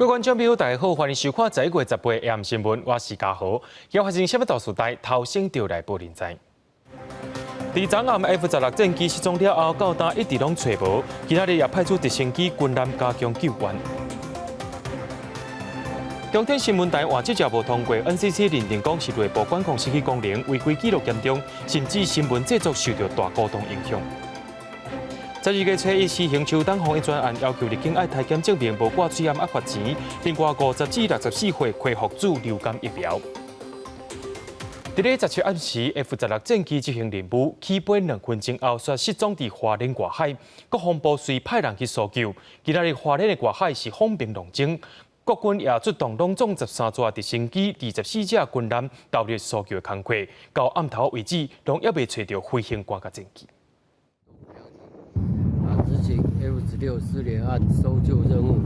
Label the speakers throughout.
Speaker 1: 各位觀眾朋友，大家好，歡迎收看11月18 AM 新聞，我是嘉豪。今發生啥物大事代，頭先就來報您知。佇昨暗 F 十六戰機失蹤了後，到今一直攏揣無，今仔日也派出直升機軍艦加強救援。中天新聞台換執照無通過，NCC 認定講是內部管控失去功能，違規記錄嚴重，甚至新聞製作受到大股東影響。12月初一施行秋冬防疫專案，要求入境愛體檢證明無掛喙罨愛罰錢。另外50至64歲恢復注流感疫苗。佇咧17暗時，F 十六戰機執行任務起飛2分鐘後，煞失蹤佇花蓮外海。國防部隨派人去搜救。今仔日花蓮的外海是風平浪靜，國軍也出動攏總13座直升機、24隻軍艦投入搜救的工作。到暗頭為止，攏猶未揣著飛行員佮戰機。
Speaker 2: 執行 F 十六失聯案搜救任務。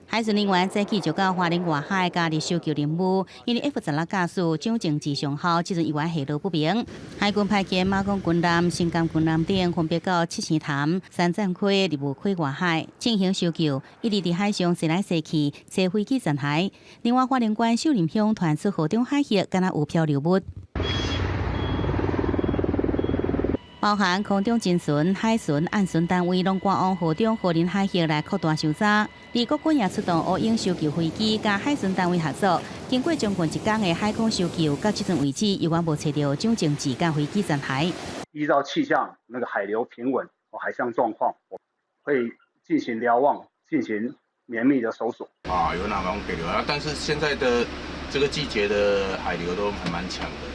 Speaker 3: 海巡人員早起就到花蓮外海加入搜救任務，因為 F 十六駕駛蔣正志上校這陣猶原下落不明。海軍派遣馬公軍艦、新港軍艦等，分別到七星潭、三棧溪、立霧溪外海進行搜救，一直佇海上踅來踅去，揣飛機殘骸。另外，花蓮縣秀林鄉傳出河中海域，敢若有漂流物。包含空中偵巡、海巡、岸巡單位，攏趕往河中花蓮海域來擴大搜查。而國軍也出動烏鷹搜救飛機，佮海巡單位合作，經過將近一工的海空搜救，到這陣為止，猶原無揣著蔣正志佮飛機殘骸。
Speaker 4: 依照氣象，那個海流平穩、海象狀況，會進行瞭望，進行綿密的搜索。
Speaker 5: 啊，有那種海流啊，但是現在的這個季節的海流都還蠻強的。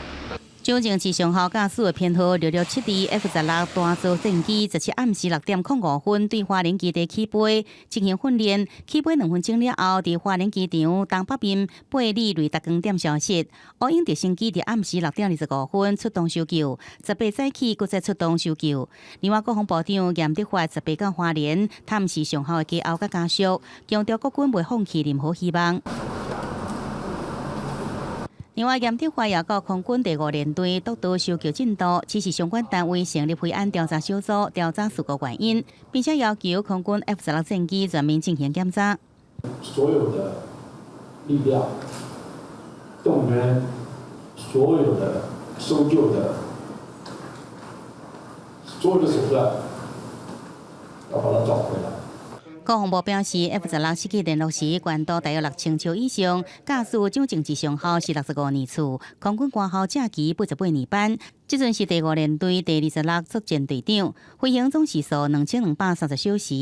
Speaker 3: 蔣正志上校駕駛的編號667D F 十六單座戰機，17暗時6點05分對花蓮基地起飛進行訓練。起飛2分鐘了後，佇花蓮機場東北面8里雷達光點消失。烏鷹直升機佇暗時6點25分出動搜救，18早起閣再出動搜救。另外，國防部長嚴德發18到花蓮探視上校的家後佮家屬，強調國軍袂放棄任何希望。另外，嚴德發也到空軍第五聯隊督導搜救進度，指示相關單位成立飛安調查小組調查事故原因，並且要求空軍 F 十六戰機全面進行檢查。
Speaker 6: 所有的力量，動員所有的搜救的所有的手段，要把它找回來。
Speaker 3: 國防部表示，F 十六失去聯絡時，高度大約6000尺以上，駕駛蔣正志上校是65年次，空軍官校正期88年班，這陣是第五聯隊第26作戰隊長，飛行總時數2230小時，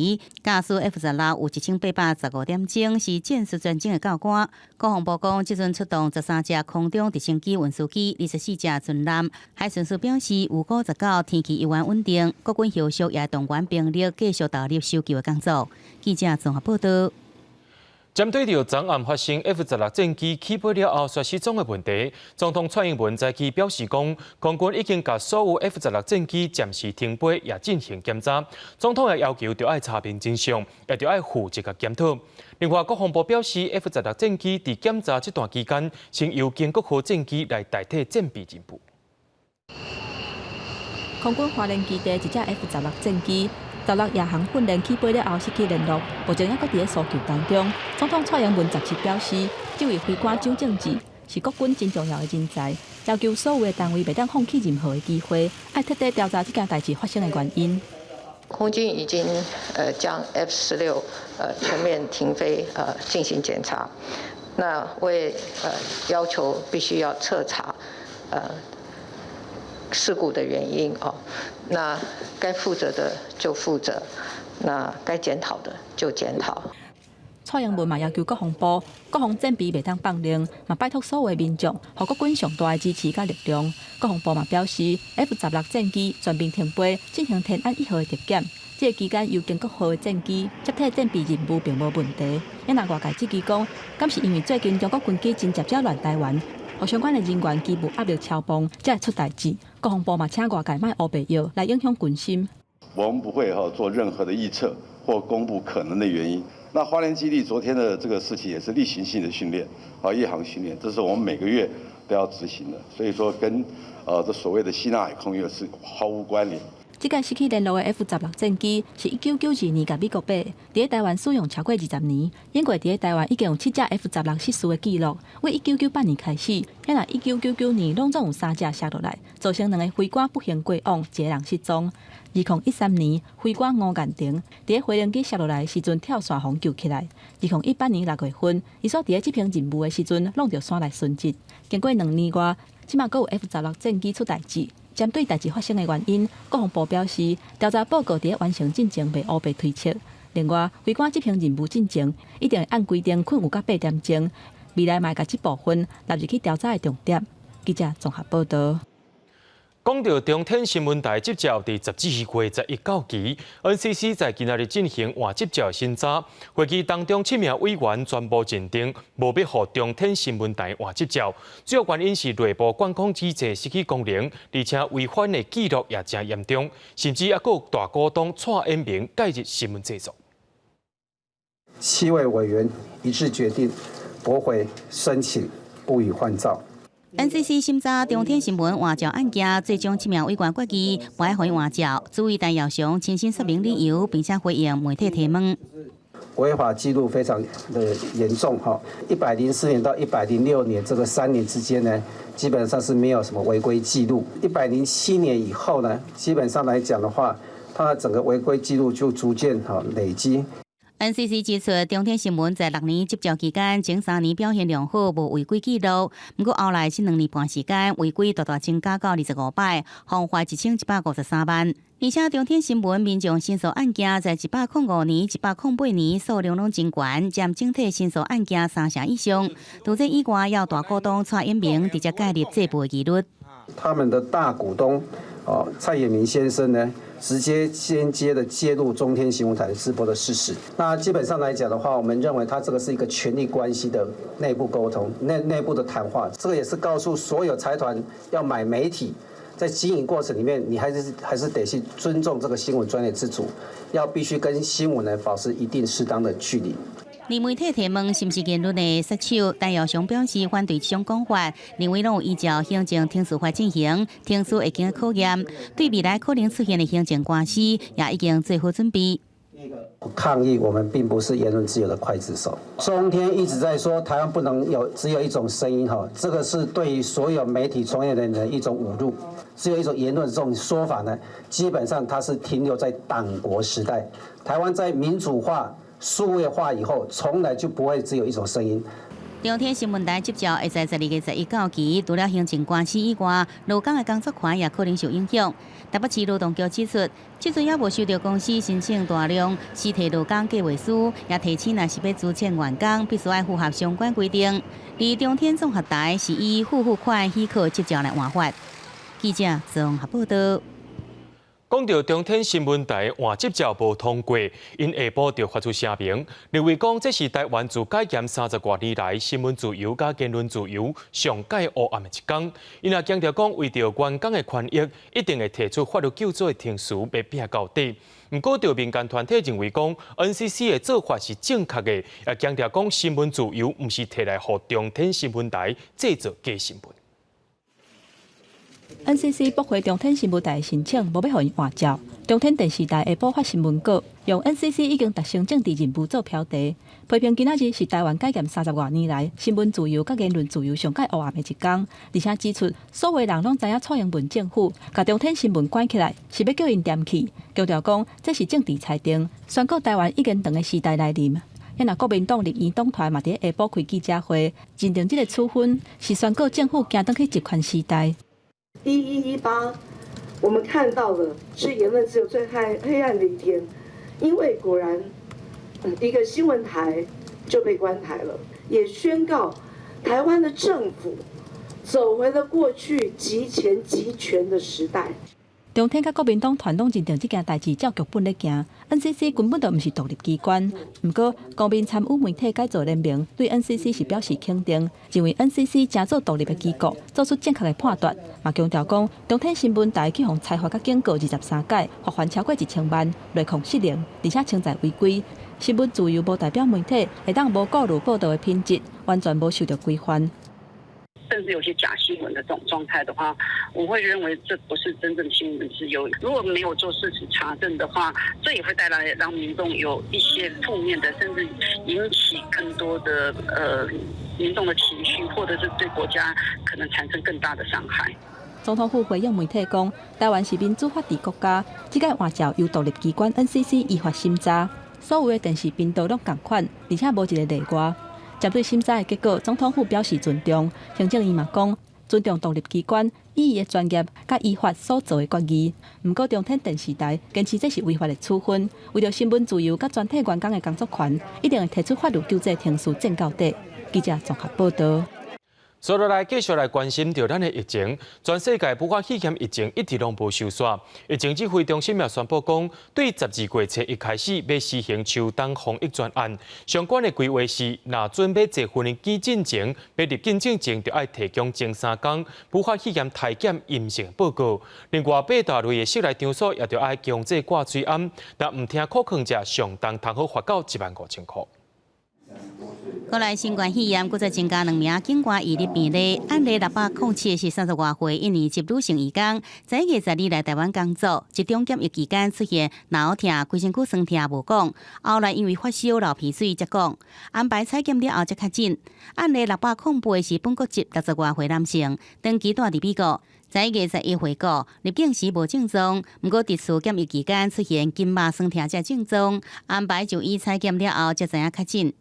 Speaker 3: 駕駛 F 十六有1815點鐘，是戰術專精的教官。國防部講，這陣出動13架空中直升機運輸機，24架巡艦。海巡署表示，預估19天氣猶原穩定，國軍後續也動員兵力繼續投入搜救的工作。記者綜合報道。
Speaker 1: 針對著昨暗發生 F 十六戰機起飛了後煞失蹤的問題，總統蔡英文早起表示講，空軍已經共所有 F 十六戰機暫時停飛，也進行檢查。總統也要求著愛查明真相，也著愛負責共檢討。另外，國防部表示，F 十六戰機佇檢查這段期間，先由經國號戰機來代替戰備任務。
Speaker 7: 空軍花蓮基地一隻 F 十六戰機，十六夜航訓練起飛了後失去聯絡，目前猶閣佇咧搜救當中。總統蔡英文17表示，這位飛官蔣正志是國軍真重要的人才，要求所有的單位袂當放棄任何的機會，愛徹底調查這件代誌發生的原因。
Speaker 8: 空軍已經將 F 十六全面停飛進行檢查，那我也要求必須要徹查事故的原因哦，那該負責的就負責，那該檢討的就檢討。
Speaker 7: 蔡英文嘛要求國防部，國防戰備袂當放任，嘛拜託所有的民眾，予國軍上大的支持佮力量。國防部嘛表示，F 十六戰機全面停飛，進行天安一號的特檢。這個期間由經國號的戰機接替戰備任務並無問題。也若外界質疑講，敢是因為最近中國軍機真濟隻亂台灣，予相關的人員機務壓力超磅，才會出代誌。國防部嘛請外界莫烏白蟯來影響軍心。
Speaker 9: 我們不會哈做任何的預測或公布可能的原因。那花蓮基地昨天的這個事情也是例行性的訓練，啊，夜航訓練，這是我們每個月都要執行的，所以說跟這所謂的西南海空域是毫無關聯。
Speaker 7: 這架失去聯絡的 F 十六戰機是1992年共美國買，佇咧台灣使用超過20年。經過佇咧台灣已經有七架 F 十六失事的記錄，對1998年開始，遐若1999年攏總有三架摔落來，造成兩个飛官不幸過往，一个人失蹤。2013年，飛官吳彥廷佇咧飛行機摔落來的時陣跳傘予救起來。2018年6月份，伊煞佇咧執行任務的時陣，挵著傘來殉職。經過2年外，這馬閣有 F 十六戰機出代誌。針對代誌發生的原因，國防部表示，調查報告佇咧完成進前袂烏白推測。另外，飛官執行任務進前，一定會按規定睏有到8點鐘。未來嘛會共這部分納入去調查的重點。記者綜合報導。
Speaker 1: 講到中天新聞台執照佇12月11到期，NCC 在今仔日進行換執照審查。會議當中，七名委員全部認定無欲予中天新聞台換執照，主要原因是內部管控機制失去功能，而且違反的記錄也誠嚴重，甚至猶閣有大股東蔡衍明介入新聞製作。
Speaker 10: 七位委員一致決定駁回申請，不予換照。
Speaker 3: NCC 審查中天新聞換照案件，最終七名委員決議無愛予伊換照。主委陳耀祥親身說明理由，並且回應媒體提問。
Speaker 10: 違法記錄非常的嚴重，哈！104年到106年這個3年之間呢，基本上是沒有什麼違規記錄。107年以後呢，基本上來講的話，它的整個違規記錄就逐漸哈累積。
Speaker 3: NCC 指出，中天新聞在6年執照期間，前3年表現良好，無違規記錄。毋過後來這2年半時間，違規大大增加到25擺，罰款1153萬。而且中天新聞民眾申訴案件在105年、108年數量攏真懸，佔整體申訴案件三成以上。除這以外，猶有大股東蔡衍明直接介入這部疑慮。
Speaker 10: 他們的大股東哦，蔡衍明先生呢，直接間接的介入中天新聞台的直播的事實。那基本上來講的話，我們認為他這個是一個權力關係的內部溝通、內部的談話。這個也是告訴所有財團要買媒體，在經營過程裡面，你還是得去尊重這個新聞專業自主，要必須跟新聞呢保持一定適當的距離。
Speaker 3: 而媒體提問是毋是言論的殺手，陳耀祥表示反對這種講法，認為攏有依照行政程序法進行，程序會經考驗，對未來可能出現的行政官司也已經做好準備。
Speaker 10: 抗議，我們並不是言論自由的劊子手。中天一直在說台灣不能有只有一種聲音，哈，這個是對於所有媒體從業人員的一種侮辱。只有一種言論這種說法呢，基本上它是停留在黨國時代。台灣在民主化、數位化以後，從來就不會只有一種聲音。
Speaker 3: 中天新聞台執照會在12月11到期，除了行政官司以外，勞工的工作權也可能受影響。台北市勞動局指出，這陣猶無收到公司申請大量辭退勞工計劃書，也提醒若是欲資遣員工，必須愛符合相關規定。而中天綜合台是以付付款許可執照來換發。記者綜合報導。
Speaker 1: 講到中天新聞台換執照無通過，𪜶下晡就發出聲明，認為講這是台灣自解嚴30外年來新聞自由佮言論自由上蓋烏暗的一天。𪜶也強調講，為著員工的權益，一定會提出法律救助的程序，欲拼到底。毋過，著民間團體認為講，NCC 的做法是正確的，也強調講新聞自由毋是提來予中天新聞台製造假新聞。
Speaker 7: NCC 駁回中天新聞台的申請，無欲予𪜶換照。中天電視台下晡發新聞稿，用 NCC 已經達成政治任務做標題，批評今仔日是台灣解嚴30外年來新聞自由佮言論自由上蓋烏暗的一天，而且指出所有人攏知影蔡英文政府共中天新聞關起來是欲叫𪜶恬去，強調講這是政治裁定，宣告台灣已經長的時代來臨。若國民黨立院黨團嘛佇下晡開記者會，認定這个處分是宣告政府行轉去集權時代。
Speaker 11: 1118，我們看到的是言論自由最黑暗的一天，因為果然一個新聞台就被關台了，也宣告台灣的政府走回了過去極權集權的時代。
Speaker 7: 中天佮國民黨團攏認定這件代誌照劇本咧行，NCC 根本就毋是獨立機關。毋過，公民參與媒體改造聯盟對 NCC 是表示肯定，認為 NCC 誠做獨立的機構，做出正確的判斷。嘛強調講，中天新聞台去予裁罰佮警告23擺，罰鍰超過1000萬，內控失能，而且潛在違規。新聞自由無代表媒體會當無顧慮報導的品質，完全無受著規範。
Speaker 12: 甚至有些假新聞的這種狀態的話，我會認為這不是真正新聞自由。如果沒有做事實查證的話，這也會帶來讓民眾有一些負面的，甚至引起更多的民眾的情緒，或者是對國家可能產生更大的傷害。
Speaker 7: 總統府回應媒體講，台灣是民主法治國家，這個換照由獨立機關 NCC 依法審查，所有的電視頻道攏仝款，而且無一個例外。針對審查的結果，總統府表示尊重。行政院嘛講，尊重獨立機關以伊的專業佮依法所做的決議。毋過中天電視台堅持這是違法的處分，為著新聞自由佮全體員工的工作權，一定會提出法律救濟程序戰到底。記者綜合報道。
Speaker 1: 接落來繼續來關心著咱的疫情，全世界武漢肺炎疫情一直攏無收煞。疫情指揮中心也宣布講，對12月初一開始欲施行秋冬防疫專案，相關的規劃是，若準備坐飛機進前，欲入境進前，就愛提供前三工武漢肺炎篩檢陰性報告。另外，八大類的室內場所也著愛強制掛喙罨，若毋聽苦勸者，上重通好罰到15,000箍。
Speaker 3: 國內新冠肺炎閣再增加兩名境外移入病例，案例607是30外歲印尼籍女性移工，11月12來台灣工作，集中檢疫期間出現腦痛、規身軀酸痛無講，後來因為發燒流鼻水才講，安排採檢了後才確診。案例608是本國籍60外歲男性，長期蹛佇美國。11月11回國，入境時無症狀，毋過佇厝檢疫期間出現筋肉酸痛這症狀，安排就醫採檢了後才知影確診。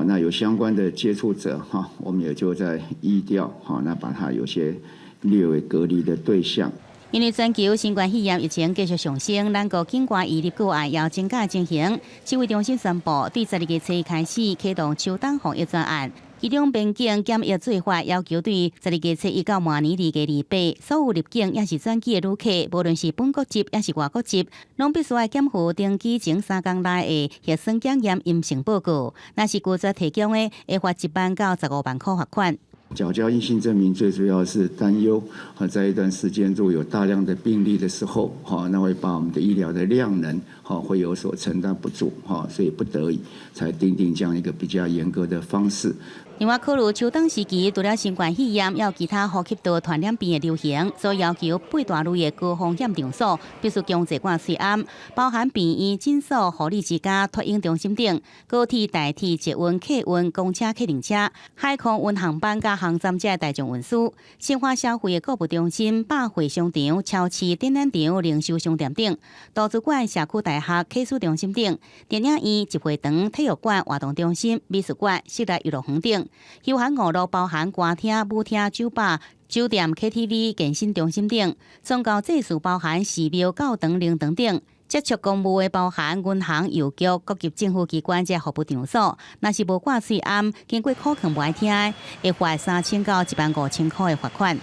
Speaker 13: 那有相關的接觸者哈，我們也就在疫調哈，那把他有些列為隔離的對象。
Speaker 3: 因為全球新冠肺炎疫情繼續上升，咱國境外移入個案也有增加情形。指揮中心宣布，對12月初一開始啟動秋冬防疫專案，其中邊境檢疫做法要求對12月初一到明年2月28，所有入境抑是轉機的旅客，無論是本國籍抑是外國籍，攏必須愛檢附登機前3工內的核酸檢驗陰性報告。若是拒絕提供的，會罰1萬到15萬箍罰款。
Speaker 13: 繳交陰性證明最主要是擔憂，在一段時間如果有大量的病例的時候，哈，那會把我們的醫療的量能，哈，會有所承擔不住，哈，所以不得已才訂定這樣一個比較嚴格的方式。
Speaker 3: 另外，考慮秋冬時期除了新冠肺炎，還有其他呼吸道傳染病的流行，所以要求八大類的高風險場所必須強制掛喙罨，包含病院、診所、護理之家、托嬰中心等，高鐵、台鐵、捷運、客運、公車、客運車、海空運航班佮航站這大眾運輸、生活消費的購物中心、百貨商場、超市、展覽場、零售商店等，圖書館、社區大學、啟思中心等，電影院、集會場、體育館、活動中心、美術館、室內遊樂園等。休閒娛樂包含歌廳、舞廳、酒吧、酒店、KTV、健身中心等；宗教祭祀包含寺廟、教堂、靈堂等；接觸公務的包含銀行、郵局、各級政府機關這服務場所。若是無掛喙罨，經過苦勸無愛聽，會罰3000到15,000箍的罰款。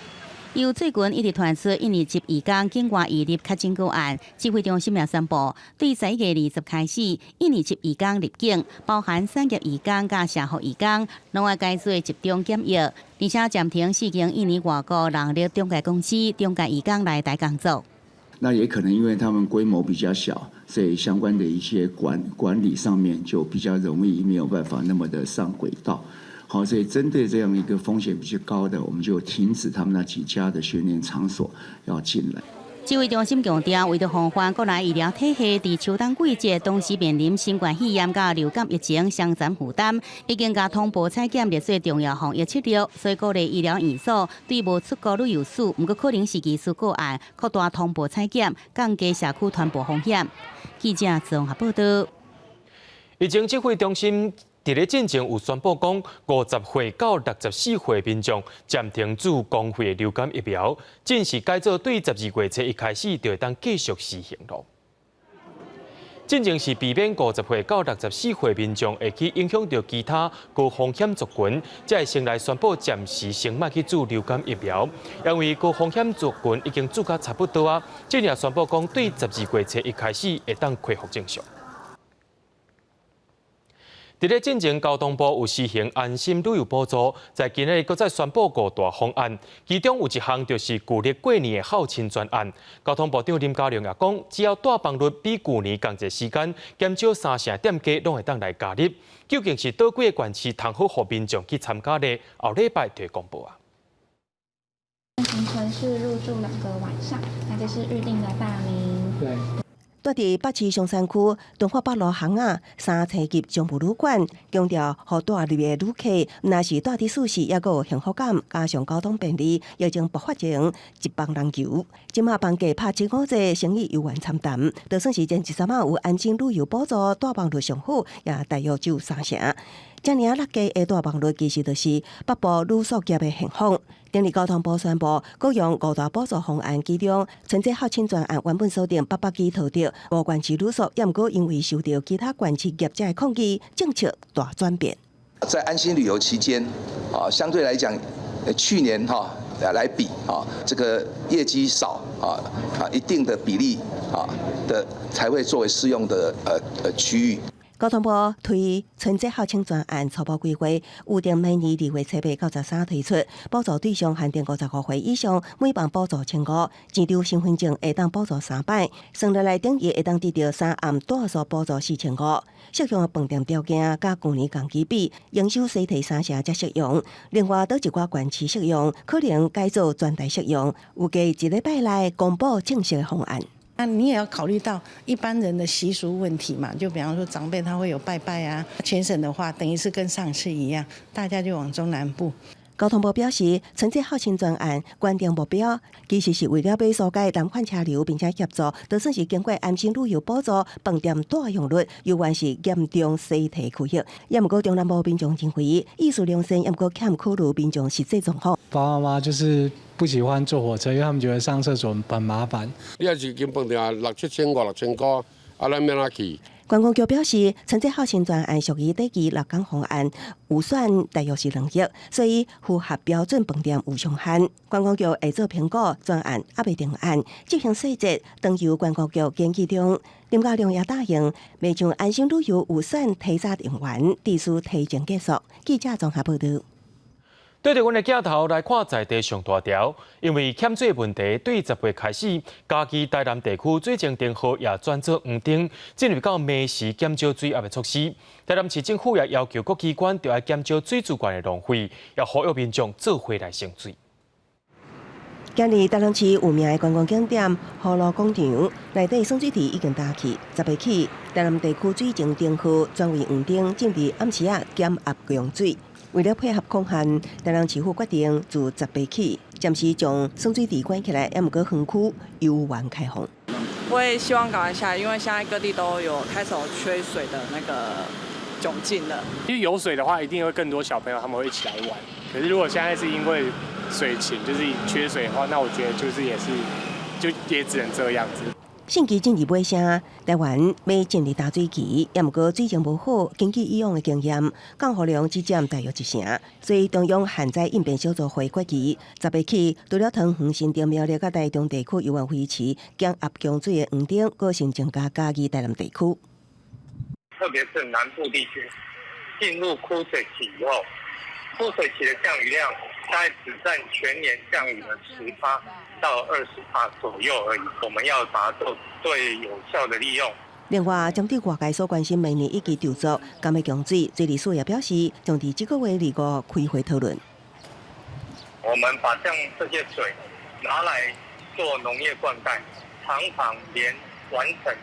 Speaker 3: 由最近一直傳出印尼籍移工境外移入確診個案，指揮中心也宣布，對11月20開始，印尼籍移工入境，包含產業移工佮社福移工，攏愛改做集中檢疫，而且暫停四間印尼外國人力中介公司中介移工來台工作。
Speaker 13: 那也可能因為他們規模比較小，所以相關的一些管理上面就比較容易沒有辦法那麼的上軌道。好，所以針對這樣一個風險比較高的，我們就停止他們那幾家的訓練場所要進來。
Speaker 3: 指揮中心強調，為著防範國內醫療體系佇秋冬季節同時面臨新冠肺炎佮流感疫情雙層負擔，已經共通報採檢列做重要防疫策略，所以鼓勵醫療院所對無出國旅遊史，毋過可能是疑似個案，擴大通報採檢，降低社區傳播風險。記者綜合報道。
Speaker 1: 疫情指揮中心佇咧進前有宣布講，50歲到64歲民眾暫停注公費流感疫苗，正式改做對12月初一開始就會當繼續施行囉。進前是避免50歲到64歲民眾會去影響著其他高風險族群，才會先來宣布暫時先莫去注流感疫苗。因為高風險族群已經注甲差不多啊，這下宣布講對12月初一開始會當恢復正常。佇咧進前交通部有施行安心旅遊補助，在今日閣再宣布五大方案，其中有一項就是舊曆過年的孝親專案。交通部長林佳龍也講，只要帶班率比舊年仝一個時間減少三成店家，攏會當來加入。究竟是佗幾個縣市通好予民眾去參加呢？後禮拜就會公布啊。
Speaker 14: 們是入住2個晚上，那這是預訂的大名。
Speaker 6: 對。
Speaker 15: 住佇北市松山區敦化北路巷仔三星級商務旅館，強調予帶入的旅客，毋但是住佇舒適，猶閣有幸福感，加上交通便利，疫情爆發前一房難求。這馬房價拍75折，生意猶原參淡。就算是前一三仔有安心旅遊補助，帶房率上好，也大約只有三成。遮爾仔落低的帶房率，其實就是北部旅宿業的現況。頂日交通部宣布，閣用五大補助方案其中，春節孝親專案原本鎖定北北基桃竹五縣市旅宿，也毋過因為受著其他縣市業者的抗議，政策大轉變。
Speaker 16: 在安心旅遊期間，啊，相對來講，去年哈來比啊，這個業績少啊啊一定的比例啊的才會作為適用的區域。
Speaker 15: 交通部推春節校慶專案初步規劃，預定明年2月7到13推出，補助對象限定55歲以上，每房補助千五，一張身份證會當補助三擺，算落來等於會當得著三暗住宿補助4500。適用的飯店條件佮舊年同期比，營收衰退三成才適用。另外，佗一寡縣市適用，可能改做全台適用，預計一禮拜內公布正式的方案。
Speaker 17: 那你也要考慮到一般人的習俗問題嘛，就比方說長輩他會有拜拜啊，全省的話等於是跟上次一樣，大家就往中南部。
Speaker 15: 交通部表示，春節孝親專案關鍵目標其實是為了欲紓解南返車流，並且協助，就算是經過安心旅遊補助，飯店帶用率猶原是嚴重衰退區域。也毋過中南部民眾認為，意思良善，也毋過欠考慮民眾實際狀況。
Speaker 18: 爸爸媽媽就是不喜歡坐火車，因為他們覺得上廁所很麻煩。
Speaker 19: 你若是一間飯店六七千五、6000塊，啊，咱欲按怎去？
Speaker 15: 觀光局表示，春節孝親專案屬於短期六工方案，預算大約是2億，所以符合標準飯店有上限。觀光局會做評估，專案猶未定案，執行細節當由觀光局研議中。林佳龍也答應，未將安心旅遊預算提早用完，必須提前結束。記者綜合報導。
Speaker 1: 對著阮的鏡頭來看，在地上大條，因為欠水問題，對10月開始，嘉義台南地區水情燈號也轉做黃燈，進入到暝時減少水壓的措施。台南市政府也要求各機關著愛減少水資源的浪費，也呼籲民眾做伙來省水。
Speaker 15: 今年台南市有名的觀光景點河洛廣場內底散水池已經焦去，10日起，台南地區水情燈號轉為黃燈，進入暗時仔減壓供水。為了配合抗旱，台南市府決定自10日起，暫時將散水池關起來，也毋過園區猶原開放。
Speaker 20: 我也希望趕快下，因為現在各地都有開始有缺水的那個窘境了。
Speaker 21: 因為有水的話，一定會更多小朋友他們會一起來玩。可是如果現在是因為水情就是缺水的話，那我覺得就是也是就也只能這樣子。
Speaker 15: 汛期進入尾聲，台灣欲進入大水期，也毋過水情無好。根據以往的經驗，降雨量只佔大約一成，所以中央旱災應變小組會決議，10日起，除了桃園、新竹、苗栗佮台中地區猶原維持減壓供水的黃燈，閣先增加嘉義、台南地區。
Speaker 22: 特別是南部地區進入枯水期以後，枯水期的降雨量大概只佔全年降雨的10%到20%左右而已。我們要把它做最有效的利用。
Speaker 15: 另外，針對外界所關心明年一期籌作敢欲供水，水利署也表示，將佇這個月25開會討論。
Speaker 22: 我們把像這些水拿來做農業灌溉，常常連完成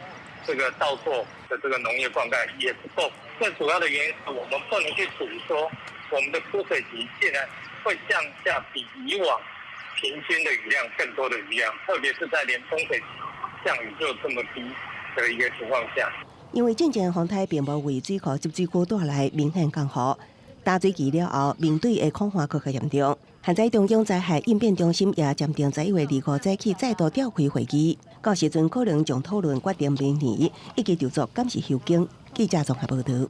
Speaker 22: 這個稻作的這個農業灌溉也不夠。最主要的原因是我們不能去賭說我們的枯水期竟然會降下比以往平均的雨量更多的雨量，特別是在連豐水期降雨就這麼低的一個情況下。
Speaker 15: 因為進前風颱並無為水庫集水區帶來明顯降雨，大水期了後，面對的苦旱閣較嚴重。現在中央災害應變中心也暫定11月25早起再度召開會議，到時陣可能將討論決定明年一期籌作敢是休耕。記者綜合報導。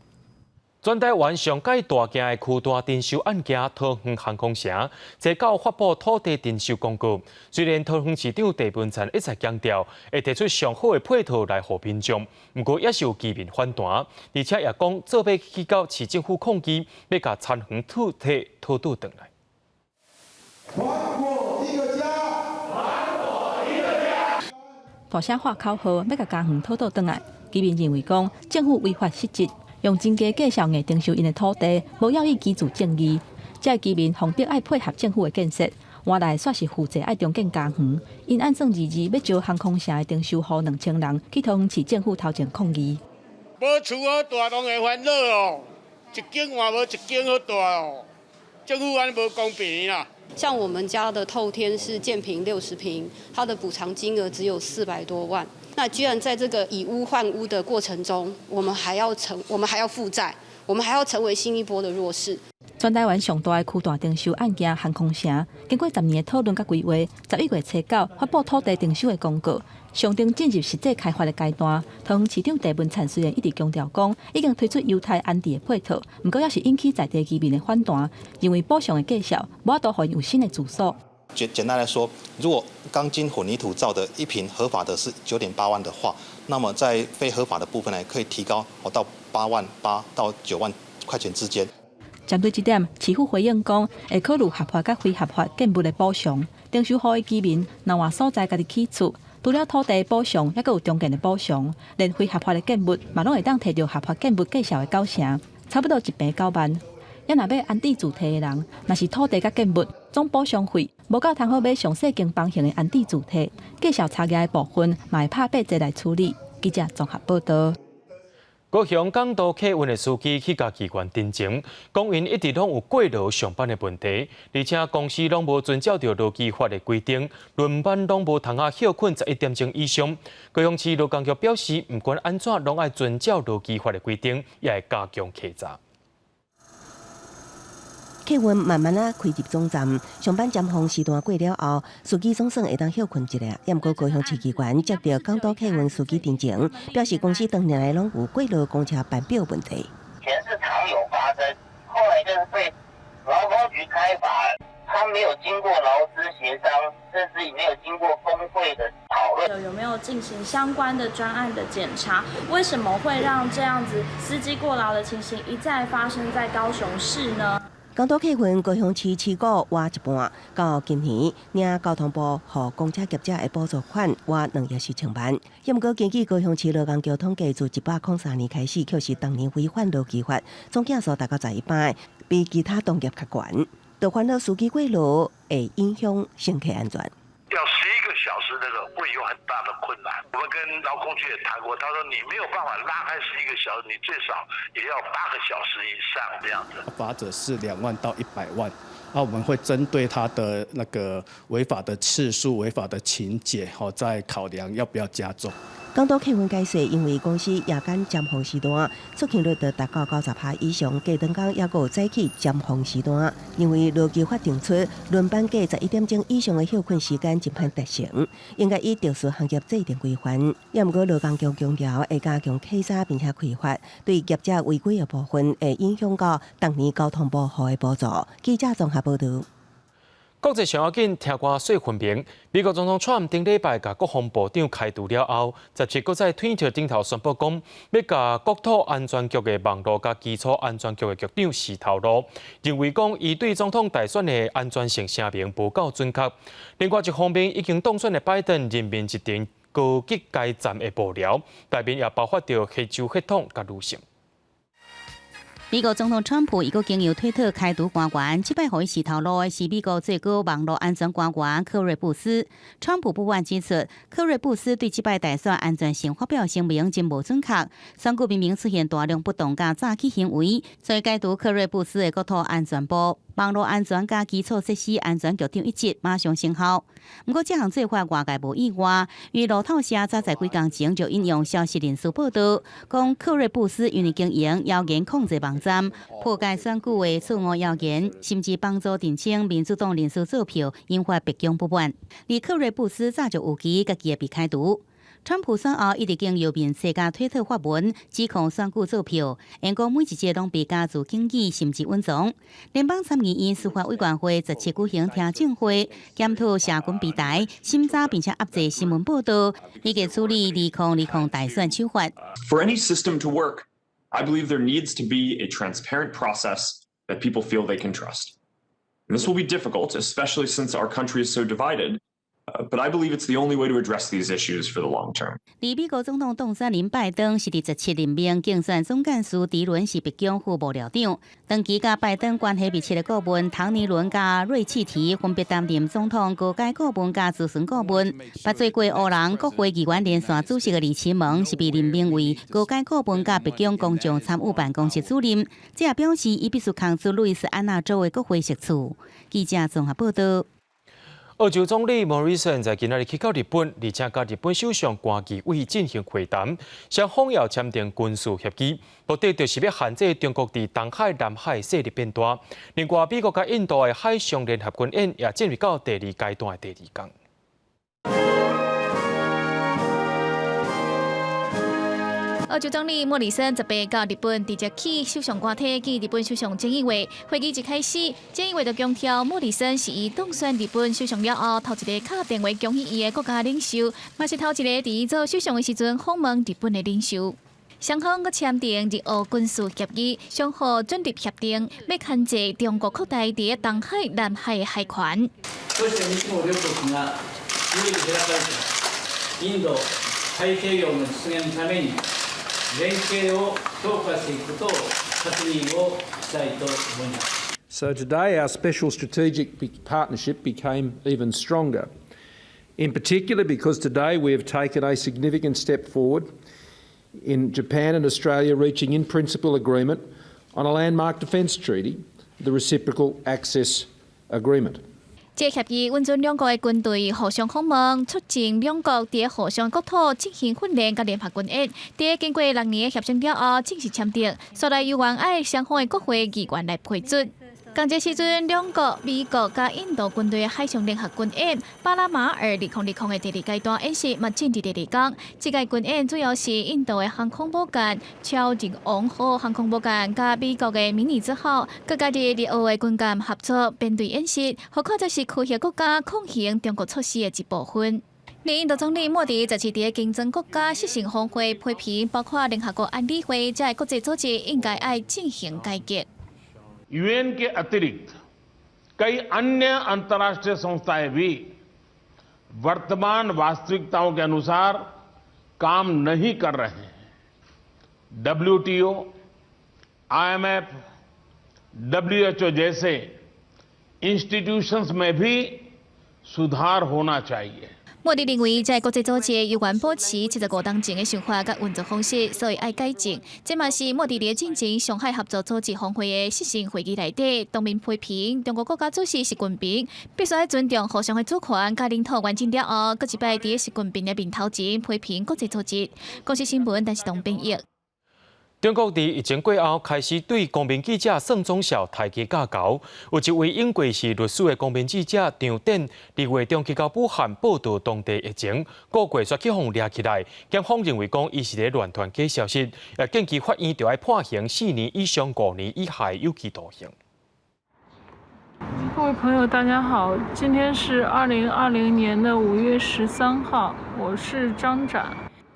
Speaker 1: 全台灣上蓋大件的區大徵收案件，桃園航空城，昨到發布土地徵收公告。雖然桃園市長鄭文燦一再強調，會提出上好的配套來予民眾，毋過也是有居民反彈，而且也講做欲去到市政府抗議，欲共田園土地討倒轉來。
Speaker 23: 還我一個家，還我一個家。
Speaker 7: 大聲喊口號，欲共家園討倒轉來。居民認為講，政府違法失職。用真低價數硬徵收𪜶的土地，無要以居住正義。這个居民奉逼愛配合政府的建設，換來煞是負債愛重建家園。𪜶按算二二欲招航空城的徵收戶2000人去桃園市政府頭前抗議。
Speaker 2: 無厝好蹛，攏會煩惱哦。一間換無一間好蹛哦。政府按呢無公平啦。
Speaker 4: 像我們家的透天是建坪60坪，它的補償金額只有400多萬。那居然在這個以屋換屋的過程中，我們還要負債，我們還要成為新一波的弱勢。
Speaker 7: 全台灣上大的區段徵收案件航空城，經過10年的討論佮規劃，11月初9發布土地徵收的公告，象徵進入實際開發的階段。桃園市長鄭文燦雖然一直強調講，已經推出優待安置的配套，毋過猶是引起在地居民的反彈，認為補償的價數無法度予𪜶有新的住所。
Speaker 5: 簡簡單來說，如果鋼筋混凝土造的一坪合法的是9.8萬的話，那麼在非合法的部分呢，可以提高到8萬8到9萬塊錢之間。
Speaker 7: 針對這點，市府回應講，會考慮合法佮非合法建物的補償，徵收戶的居民若換所在家己起厝，除了土地補償，猶閣有重建的補償，連非合法的建物嘛攏會當提著合法建物價數的9成，差不多一坪9萬。猶若欲安置住宅的人，若是土地佮建物總補償費無夠通好買上細間房型的安置住宅，價數差額的部分嘛會拍八折來處理。記者綜合報道。
Speaker 1: 高雄港都客運的司機去共議員陳情，講𪜶一直攏有過勞上班的問題，而且公司攏無遵照著勞基法的規定，輪班攏無通啊歇睏11點鐘以上。高雄市勞工局表示，毋管按怎攏愛遵照勞基法的規定，也會加強稽查。
Speaker 15: 客運慢慢仔開入總站，上班尖峰時段過了後，司機總算會當歇睏一下。毋過高雄市議員接著港都客運司機陳情，表示公司多年來攏有過勞公車班表問題。
Speaker 24: 以前是常有發生，後來就是被勞工局開罰，他沒有經過勞資協商，甚至也沒有經過工會的討論。
Speaker 14: 有沒有進行相關的專案的檢查？為什麼會讓這樣子司機過勞的情形一再發生在高雄市呢？
Speaker 15: 港都客運高雄市市股倚一半，到今年，領交通部予公車業者的補助款倚2億4千萬。毋過根據高雄市勞工局統計，自103年開始，確實當年違反勞基法，總件數達到11擺，比其他同業較懸。就煩惱司機過勞會影響乘客安全。
Speaker 25: 要11個小時，那個會有很大的困難。我們跟勞工局也談過，他說你沒有辦法拉開十一個小時，你最少也要8個小時以上這樣子。
Speaker 26: 罰則是2萬到100萬，那我們會針對他的那個違法的次數、違法的情節，好再考量要不要加重。
Speaker 15: 港都客運解釋，因為公司夜間尖峰時段出勤率都達到90%以上，隔頓工猶閣有早起尖峰時段，因為勞基法定出輪班計11點鐘以上的歇睏時間真歹達成，應該以特殊行業制定規範。也毋過勞工局強調會加強稽查並且開罰，對業者違規的部分會影響到當年交通部予的補助。記者綜合報道。
Speaker 1: 國際上要緊，聽歌說分明。美國總統川普頂禮拜共國防部長開除了後，17閣在推特頂頭宣布講，欲共國土安全局的網路佮基礎安全局的局長辭頭路，認為講伊對總統大選的安全性聲明無夠準確。另外一方面，已經當選的拜登任命一群高級階層的幕僚，內面也包括著黑州血統佮女性。
Speaker 3: 美國總統川普伊閣經由推特開除官員，這擺予伊辭頭路的是美國最高網路安全官員克瑞布斯。川普不滿指出，克瑞布斯對這擺大選安全性發表聲明真無準確，選舉明明出現大量不當佮詐欺行為，所以解除克瑞布斯的國土安全部網路安全佮基礎設施安全局長一職，馬上生效。毋過這項做法外界無意外，因為路透社早在幾工前就引用消息人士報道，講克瑞布斯因為經營謠言控制網站，破解選舉的錯誤謠言，甚至幫助澄清民主黨人士做票，引發白宮不滿。而克瑞布斯早就預期家己會被開除。川普選後一直經由面冊佮推特發文指控選舉作票，言講每一個攏被加注警語，甚至隱藏。聯邦參議院司法委員會17舉行聽證會，檢討社群平台審查並且壓制新聞報道，以及處理2020大選手法。
Speaker 27: For any system to work, I believe there needs to be a transparent process that people feel they can trust. And this will be difficult, especially since our country is so divided. But I believe it's the only way to address these issues for the long term.
Speaker 3: 而美國總統當選人拜登是佇17任命競選總幹事迪倫是白宮副幕僚長，長期佮拜登關係密切的顧問唐尼倫佮瑞契提分別擔任總統高階顧問佮諮詢顧問。捌做過烏人國會議員連線主席的李奇蒙是被任命為高階顧問佮白宮公眾參與辦公室主任，這也表示伊必須空出路易斯安那州的國會席次。記者綜合報道。
Speaker 1: 澳洲總理莫里森在今仔日去到日本，而且佮日本首相關機位進行會談，雙方要簽訂軍事協議，目的就是欲限制中國佇東海、南海勢力變大。另外，美國佮印度的海上聯合軍演也進入到第二階段的第二工。
Speaker 6: 澳洲總理莫里森18到日本直接去首相官邸見日本首相菅義偉。會議一開始，菅義偉就強調莫里森是伊當選日本首相了後，頭一個敲電話恭喜伊的國家領袖，嘛是頭一個佇伊做首相的時陣訪問日本的領袖。雙方閣簽訂日澳軍事協議，相互准入協定，欲牽制中國擴大佇東海、南海的海權。
Speaker 8: そして日豪両國が自由で開かれたインド太平洋の実現のために連携を強化していくことを確認をしたいと思います。
Speaker 9: So today our special strategic partnership became even stronger. In particular because today we have taken a significant step forward in Japan and Australia reaching in principle agreement on a landmark defence treaty, the Reciprocal Access Agreement.
Speaker 6: 這協議允准兩國的軍隊互相訪問，促進兩國佇互相國土進行訓練佮聯合軍演。佇經過6年的協商了後，正式簽訂，煞來猶原愛雙方的國會議員來批准。仝這時陣，兩國、美國佮印度軍隊的海上聯合軍演巴拉馬爾2020的第二階段演習嘛進入第二工。這個軍演主要是印度的航空母艦超日王號航空母艦佮美國的迷尼茲號，閣佮日澳的軍艦合作編隊演習，予看作是區域國家抗衡中國措施的一部分。印度總理莫迪17佇金磚國家執行峰會批評，包括聯合國安理會這國際組織應該愛進行改革。
Speaker 10: UN के अतिरिक्त कई अन्य अंतर्राष्ट्रीय संस्थाएं भी वर्तमान वास्तविकताओं के अनुसार काम नहीं कर रहे हैं। WTO, IMF, WHO जैसे इंस्टीट्यूशंस में भी सुधार होना चाहिए।
Speaker 6: 莫迪認為，這國際組織猶原保持75冬前的想法佮運作方式，所以愛改進。這嘛是莫迪佇進前上海合作組織峰會的視訊會議內底，當面批評中國國家主席習近平必須愛尊重互相的主權佮領土完整了後，閣一擺佇習近平的面頭前批評國際組織。公視新聞，陳世東編譯。
Speaker 1: 中國佇疫情過後，開始對公民記者宋忠孝抬起架猴。有一位英國是律師的公民記者張典，2月中去到武漢報導當地疫情，過月煞去予掠起來。檢方認為講，伊是咧亂傳假消息，也建議法院著愛判刑4年以上5年以下有期徒刑。
Speaker 11: 各位朋友，大家好，今天是2020年的5月13號，我是張展。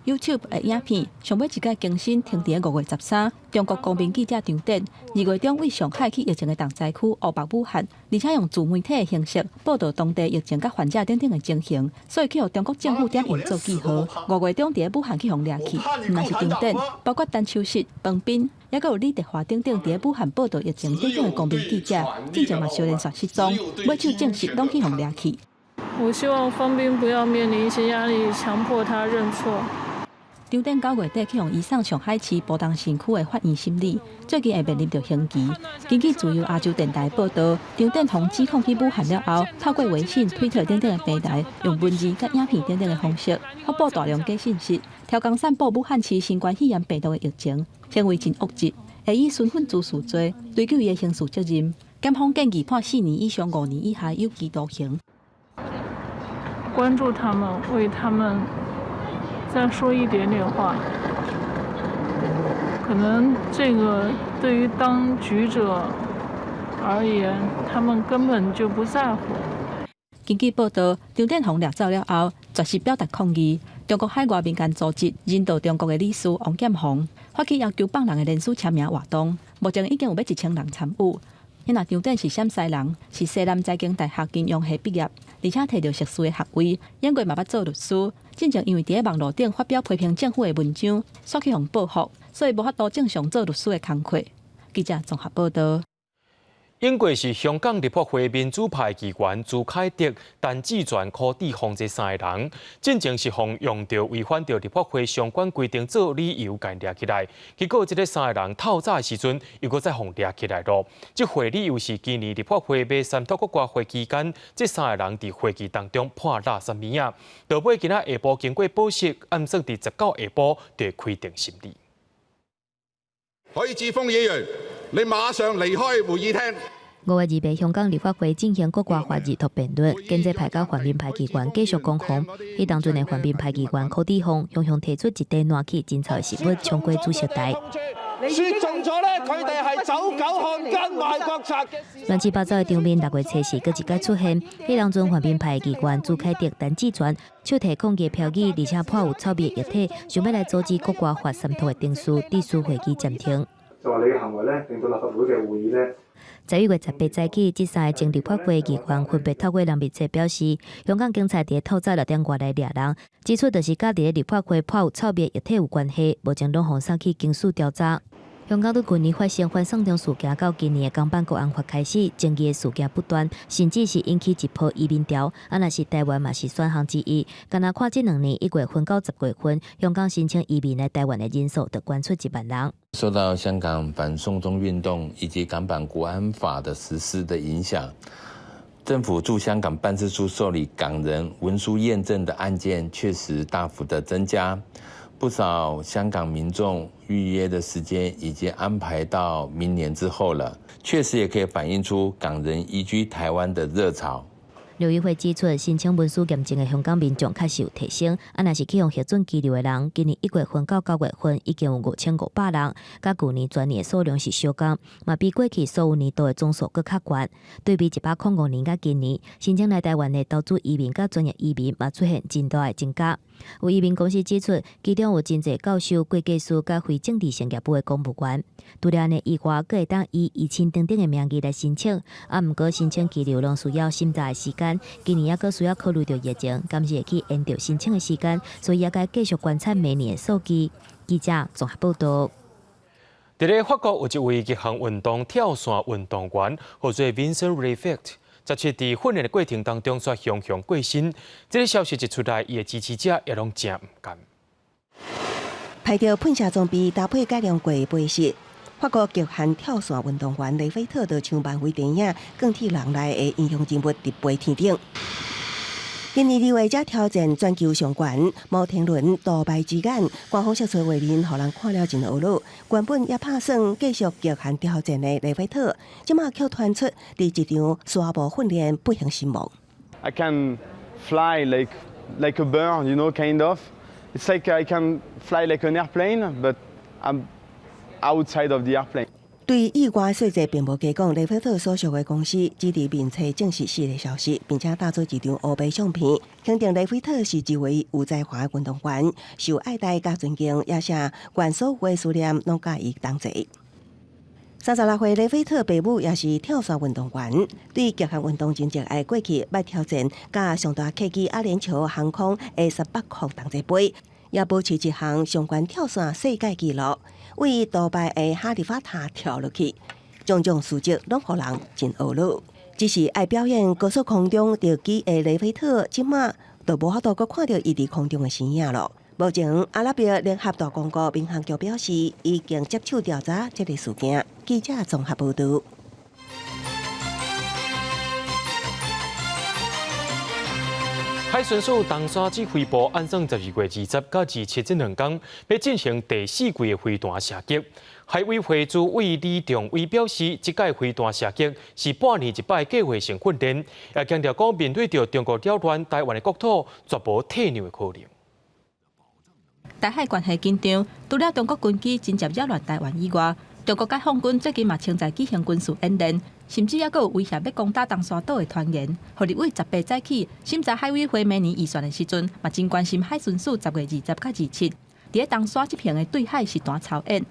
Speaker 7: YouTube 的影片上尾一擺更新停佇5月13，中國公民記者張典2月中對上海去疫情的重災區湖北武漢，而且用自媒體的形式報導當地疫情佮患者等等的情形，所以去予中國政府點名做記號。5月中佇武漢去予掠去，毋但是張典，包括陳秋實、方斌，猶閣有李德華等等佇武漢報導疫情等等的公民記者，進前嘛相連紲失蹤，尾手證實攏去予掠去。
Speaker 11: 我希望方斌不要面臨一些壓力，強迫他認錯。
Speaker 7: 張典9月底去予移送上海市浦東新區的法院審理，最近會面臨著刑期。根據自由亞洲電台報導，張典予指控去武漢了後，透過微信、推特等等的平台，用文字佮影片等等的方式，發布大量假信息，刁工散布武漢市新冠肺炎病毒的疫情，行為真惡質，會以身份滋事罪追究伊的刑事責任。檢方建議判4年以上5年以下有期徒刑。
Speaker 11: 關注他們，為他們再說一點點話，可能這個對於當局者而言，他們根本就不在乎。
Speaker 7: 根據報導，張典予掠走了後，絕食表達抗議。中國海外民間組織人道中國的理事王劍虹發起要求放人的聯署簽名活動，目前已經有欲1000人參與。彼若張典是陝西人，是西南財經大學金融系畢業，而且提著碩士的學位，英國嘛捌做律師。進前因為佇咧網路頂發表批評政府的文章，煞去予報復，所以無法度正常做律師的工課。記者綜合報導。
Speaker 1: 英國是香港立法會民主派議員朱凱廸、陳志全、柯志峰這三个人，進前是予用著違反著立法會相關規定做理由，共掠起來。結果這个三个人透早的時陣，又閣再予掠起來囉。這回理由是今年立法會欲三讀國歌會期間，這三個人佇會議當中潑垃圾物仔。到尾今仔下晡經過保釋，按算佇19下晡就會開庭審理。
Speaker 23: 許智峯議員，你馬上離開會議廳。
Speaker 12: 5月28，香港立法會進行國歌法二讀辯論，建制派佮泛民派議員繼續攻防。彼當陣的泛民派議員柯志峰，雄雄提出一塊爛去真臭的食物，衝過主席台。
Speaker 23: 說中咗咧，佢哋係走狗漢奸賣國賊。
Speaker 12: 亂七八糟的場面，6月七日閣一擺出現。彼當陣泛民派議員朱凱廸、陳志全手提抗議標語，而且潑有臭味液體，想欲來阻止國歌法三讀的程序，致使會議暫停。
Speaker 13: 就話你嘅行為咧，令到立法會嘅會議咧。
Speaker 12: 11月18早起，這三個前立法會議員分別透過人密冊表示，香港警察佇透早6點外來掠人，指出就是佮佇咧立法會潑有臭味液體有關係，目前攏予送去警署調查。香港對舊年發生反送中事件到今年的港版國安法開始，爭議的事件不斷，甚至是引起一波移民潮。啊，若是台灣嘛是選項之一。干焦看這2年1月份到10月份，香港申請移民來台灣的人數就懸出1萬人。
Speaker 16: 受到香港反送中運動以及港版國安法的實施的影響，政府駐香港辦事處受理港人文書驗證的案件確實大幅的增加。不少香港民眾預約的時間已經安排到明年之後了，確實也可以反映出港人移居台灣的熱潮。
Speaker 12: 陸委會指出，申請文書驗證的香港民眾確實有提升，啊，若是去予核准居留的人，今年1月份到9月份已經有5500人，佮舊年全年的數量是相仝，嘛比過去所有年度的總數閣較懸。對比105年佮今年，申請來台灣的投資移民佮專業移民嘛出現真大的增加。有移民公司指出，其中有真濟教授、會計師佮非政治性業務的公務員。除了按呢以外，閣會當以依親等等的名義來申請。啊，毋過申請居留攏需要審查的時間，今年猶閣需要考慮著疫情，敢是會去延著申請的時間，所以猶該繼續觀察明年的數據。記者綜合報導。
Speaker 1: 佇咧法國有一位極限運動跳傘運動員，號做 Vincent Reffet，17佇訓練的過程當中，煞雄雄過身。這个消息一出來，伊的支持者也攏誠毋甘。
Speaker 15: 排著噴射裝備搭配改良過的背心，法國極限跳傘運動員雷菲特就像漫威電影《鋼鐵人》內的英雄人物佇飛天頂。今年2月才挑戰全球上懸摩天輪杜拜之眼，官方釋出畫面，予人看了真懊惱。原本也拍算繼續極限挑戰的雷菲特，這馬卻傳出佇一場沙漠訓練不幸身亡。
Speaker 17: I can fly like a bird, kind of. It's like I can fly like an airplane, but I'm outside of the airplane.
Speaker 15: 對意外細節並無加講，雷菲特所屬的公司只佇面冊證實死的消息，並且打出一張烏白相片，肯定雷菲特是一位有才華的運動員，受愛戴佮尊敬，也寫願所有的思念攏佮伊同齊。36歲雷菲特爸母也是跳傘運動員，對極限運動真熱愛，過去捌挑戰佮上大客機阿聯酋航空 A 18空同齊飛，也保持一項上懸跳傘世界紀錄。為杜拜的哈利法塔跳落去，種種事跡攏予人真懊惱。只是愛表演高速空中特技的雷菲特，這馬就無法度閣看著伊佇空中的身影囉。目前，阿拉伯聯合大公國民航局表示，已經接手調查這个事件。記者綜合報導。
Speaker 1: 海巡署東沙指揮部按算12月20到27這兩工，欲進行第四季的飛彈射擊。海委會主委李仲威表示，這屆飛彈射擊是半年一擺計劃性訓練，也強調講面對著中國擾亂台灣的國土，絕無退讓的可能。
Speaker 7: 台海關係緊張，除了中國軍機真正擾亂台灣以外，中國解放軍最近嘛稱在舉行軍事演練，甚至猶閣有威脅欲攻打東沙島的傳言。予立委18早起審查海委會明年預算的時陣，嘛真關心海巡署10月20到27，佇咧東沙執行的對海實彈操演。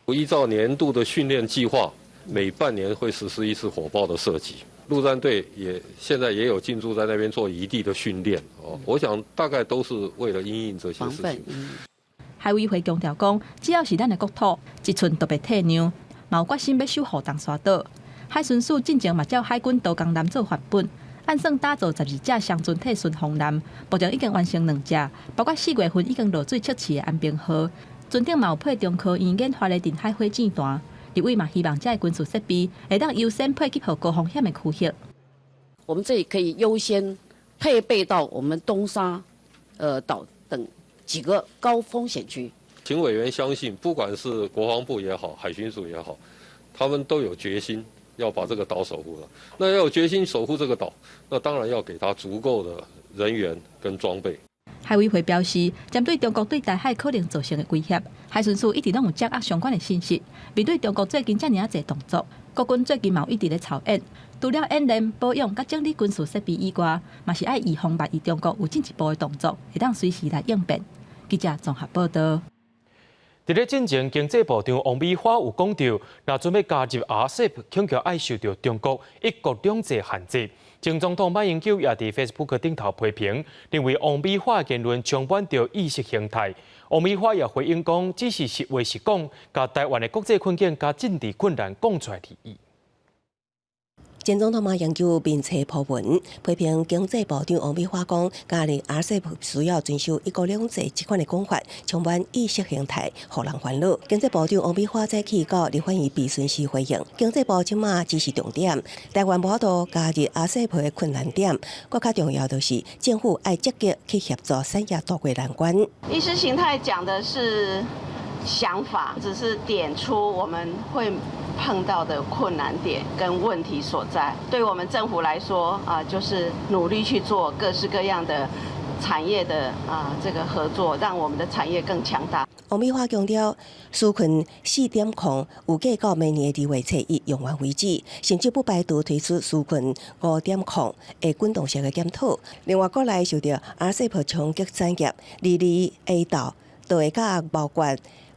Speaker 18: 依照年度的訓練計劃，
Speaker 2: 每半年會實施一次火炮的射擊，陸戰隊也現在也有進駐在那邊做移地的訓練。哦，我想大概都是為了因應這些事情。
Speaker 7: 海委會強調講，只要是咱的國土，一寸都袂退讓，嘛有決心欲守護東沙島。海巡署進前嘛照海軍刀工艦做範本，按算打造12隻雙船體巡防艦，目前已經完成兩隻，包括4月份已經落水測試的安平號，船頂嘛有配中科院研發的近海火箭彈。立委嘛希望這个軍事設備會當優先配給予高風險的區域。
Speaker 4: 我們這裡可以優先配備到我們東沙、島等幾個高風險區。
Speaker 2: 請委員相信，不管是國防部也好，海巡署也好，他們都有決心要把這個島守護了。那要有決心守護這個島，那當然要給他足夠的人員跟裝備。
Speaker 7: 海委會表示，針對中國對台海可能造成的威脅，海巡署一直攏有掌握相關的信息。面對中國最近遮爾仔濟動作，國軍最近嘛有一直咧操演，除了演練、保養佮整理軍事設備以外，嘛是愛預防萬一中國有進一步的動作，會當隨時來應變。記者綜合報道。
Speaker 1: 佇咧進前，經濟部長王美花有講著，若準備加入 RCEP，恐驚愛受著中國一國兩制限制。前總統馬英九也佇 Facebook 頂頭批評，認為王美花的言論充滿著意識形態。王美花也回應講，只是實話實講，共台灣的國際困境佮政治困難講出來而已。
Speaker 15: 前總統馬英九面冊 po 文，批評經濟部長王美花講，加入 RCEP 需要遵守一國兩制這款的講法，充滿意識形態，予人煩惱。經濟部長王美花早起到立法院備詢時回應，經濟部這馬只是重點，台灣無法度加入 RCEP 的困難點，閣較重要就是政府愛積極去協助產業渡過難關。
Speaker 18: 意識形態講的是想法，只是點出我們會碰到的困難點跟問題所在。對我們政府來說啊，就是努力去做各式各樣的產業的啊這個合作，讓我們的產業更強大。
Speaker 15: 王美花強調，紓困4.0預計到明年2月初1用完為止，甚至不排除推出紓困5.0的滾動式的檢討。另外，國內受著 RCEP 衝擊產業，二二下晝就會佮包括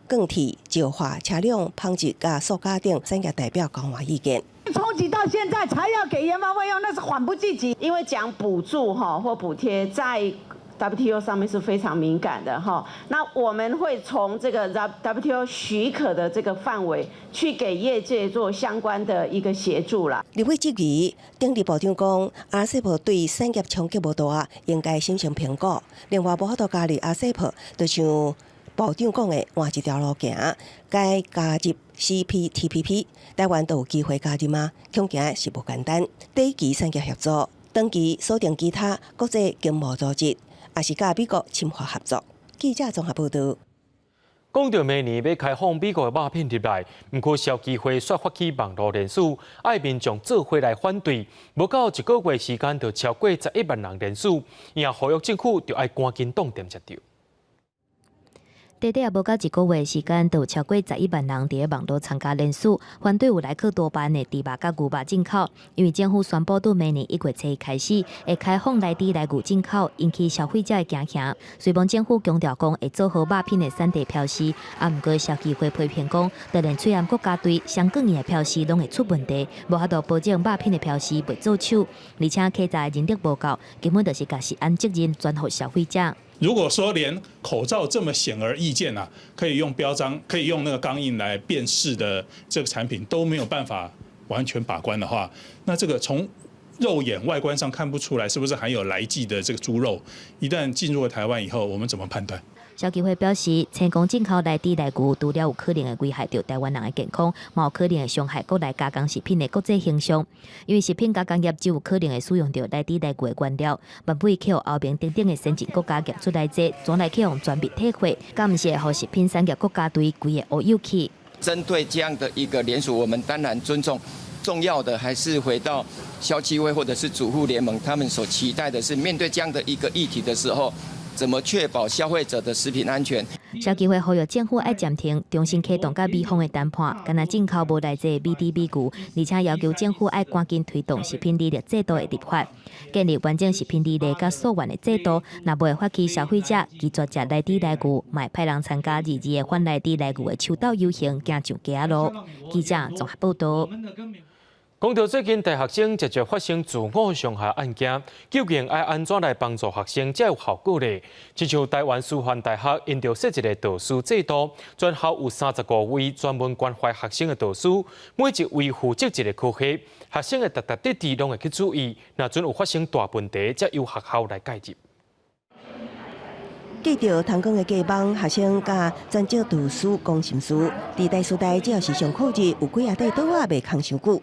Speaker 15: 鋼鐵、石化、車輛、紡織佮塑膠等產業代表交換意見。
Speaker 18: 衝擊到現在才要給研發費用，那是緩不濟急。因為講補助哈或補貼在 WTO 上面是非常敏感的哈。那我們會從這個 WTO 許可的這個範圍去給業界做相關的一個協助啦。
Speaker 15: 立委質疑，經濟部長講，RCEP 對產業衝擊無大，應該審慎評估。另外，無法度加入 RCEP，就像部長講的，換一條路行，該加入 CPTPP，台灣都有機會加入嗎？恐驚是無簡單。短期產業協作，長期鎖定其他國際經貿組織，也是佮美國深化合作。記者綜合報道。
Speaker 1: 講著明年欲開放美國的肉品入來，毋過消基會煞發起網路連署，愛民眾做伙來反對。無夠一個月時間，就超過11萬人連署，伊也呼籲政府著愛趕緊擋著才對。
Speaker 12: 短短也無夠一個月時間，就有超過11萬人佇咧網路參加連署，反對有萊克多巴胺的豬肉佮牛肉進口。因為政府宣布對明年1月初1開始會開放萊豬萊牛進口，引起消費者的驚嚇。雖罔政府強調講會做好肉品的產地標示，啊，毋過消基會批評講，就連喙罨國家隊雙鋼的標示攏會出問題，無法度保證肉品的標示袂做手，而且檢查的人力無夠，根本就是共食安責任轉予消費者。
Speaker 19: 如果說連口罩這麼顯而易見啊，可以用標章、可以用那個鋼印來辨識的這個產品都沒有辦法完全把關的話，那這個從肉眼外觀上看不出來是不是含有萊劑的這個豬肉，一旦進入了台灣以後，我們怎麼判斷？
Speaker 12: 消基會表示，成功進口萊豬萊牛，除了有可能會危害著台灣人的健康，嘛有可能會傷害國內加工食品的國際形象。因為食品加工業就有可能會使用著萊豬萊牛的原料，萬尾去予歐盟等等的先進國家驗出來這，轉來去予全面退貨，敢毋是會予食品產業國家隊規个烏有去？
Speaker 20: 針對這樣的一個聯署，我們當然尊重。重要的還是回到消基會或者是主婦聯盟，他們所期待的是面對這樣的一個議題的時候，怎麼確保消費者的食品安全？
Speaker 12: 消基會呼籲政府愛暫停重新啟動佮美方的談判，干焦進口無內製美豬美牛，而且要求政府愛趕緊推動食品履歷制度的立法，建立完整食品履歷佮溯源的制度。若無會發起消費者拒絕食來豬來牛，嘛會派人參加22的反萊豬萊牛的手鬥遊行，行上街仔路。記者綜合報道。
Speaker 1: 講到最近大學生常常發生自我傷害案件，究竟愛按怎來幫助學生才有效果呢？親像臺灣師範大學𪜶就設一个導師制度，全校有35位專門關懷學生的導師，每一位負責一个科系，學生的逐逐滴滴攏會去注意。若準有發生大問題，才由學校來介入。
Speaker 15: 記著通講的過網，學生佮專職導師講心事。佇台師大只要是上課日，有幾仔塊桌仔袂空傷久。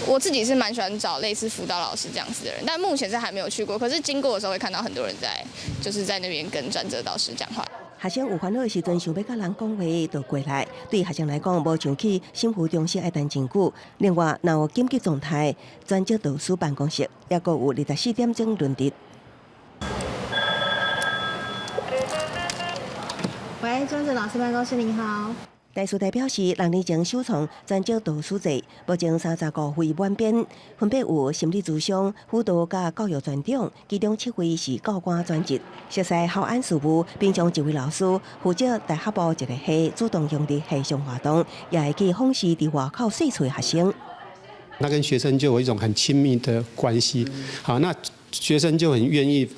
Speaker 5: 我自己是蠻喜歡找類似輔導老師這樣子的人，但目前是還沒有去過。可是經過的時候會看到很多人在，就是在那邊跟專責導師講話。
Speaker 15: 學生有煩惱的時陣，想欲佮人講話，就過來。對學生來講，無像去心輔中心愛等真久。另外，若有緊急狀態，專職導師辦公室猶閣有24點鐘輪值。
Speaker 14: 喂，專職老師辦公室，您好。
Speaker 15: 台師大表示，6年前首創專職導師制，目前35位滿編，分別有心理諮商、輔導佮教育專長，其中7位是教官專職。熟悉校安事務，平常一位老師負責大學部一个系，主動融入系上活動，也會去訪視佇外口細厝的學生。
Speaker 21: 那跟學生就有一種很親密的關係，好，那學生就很願意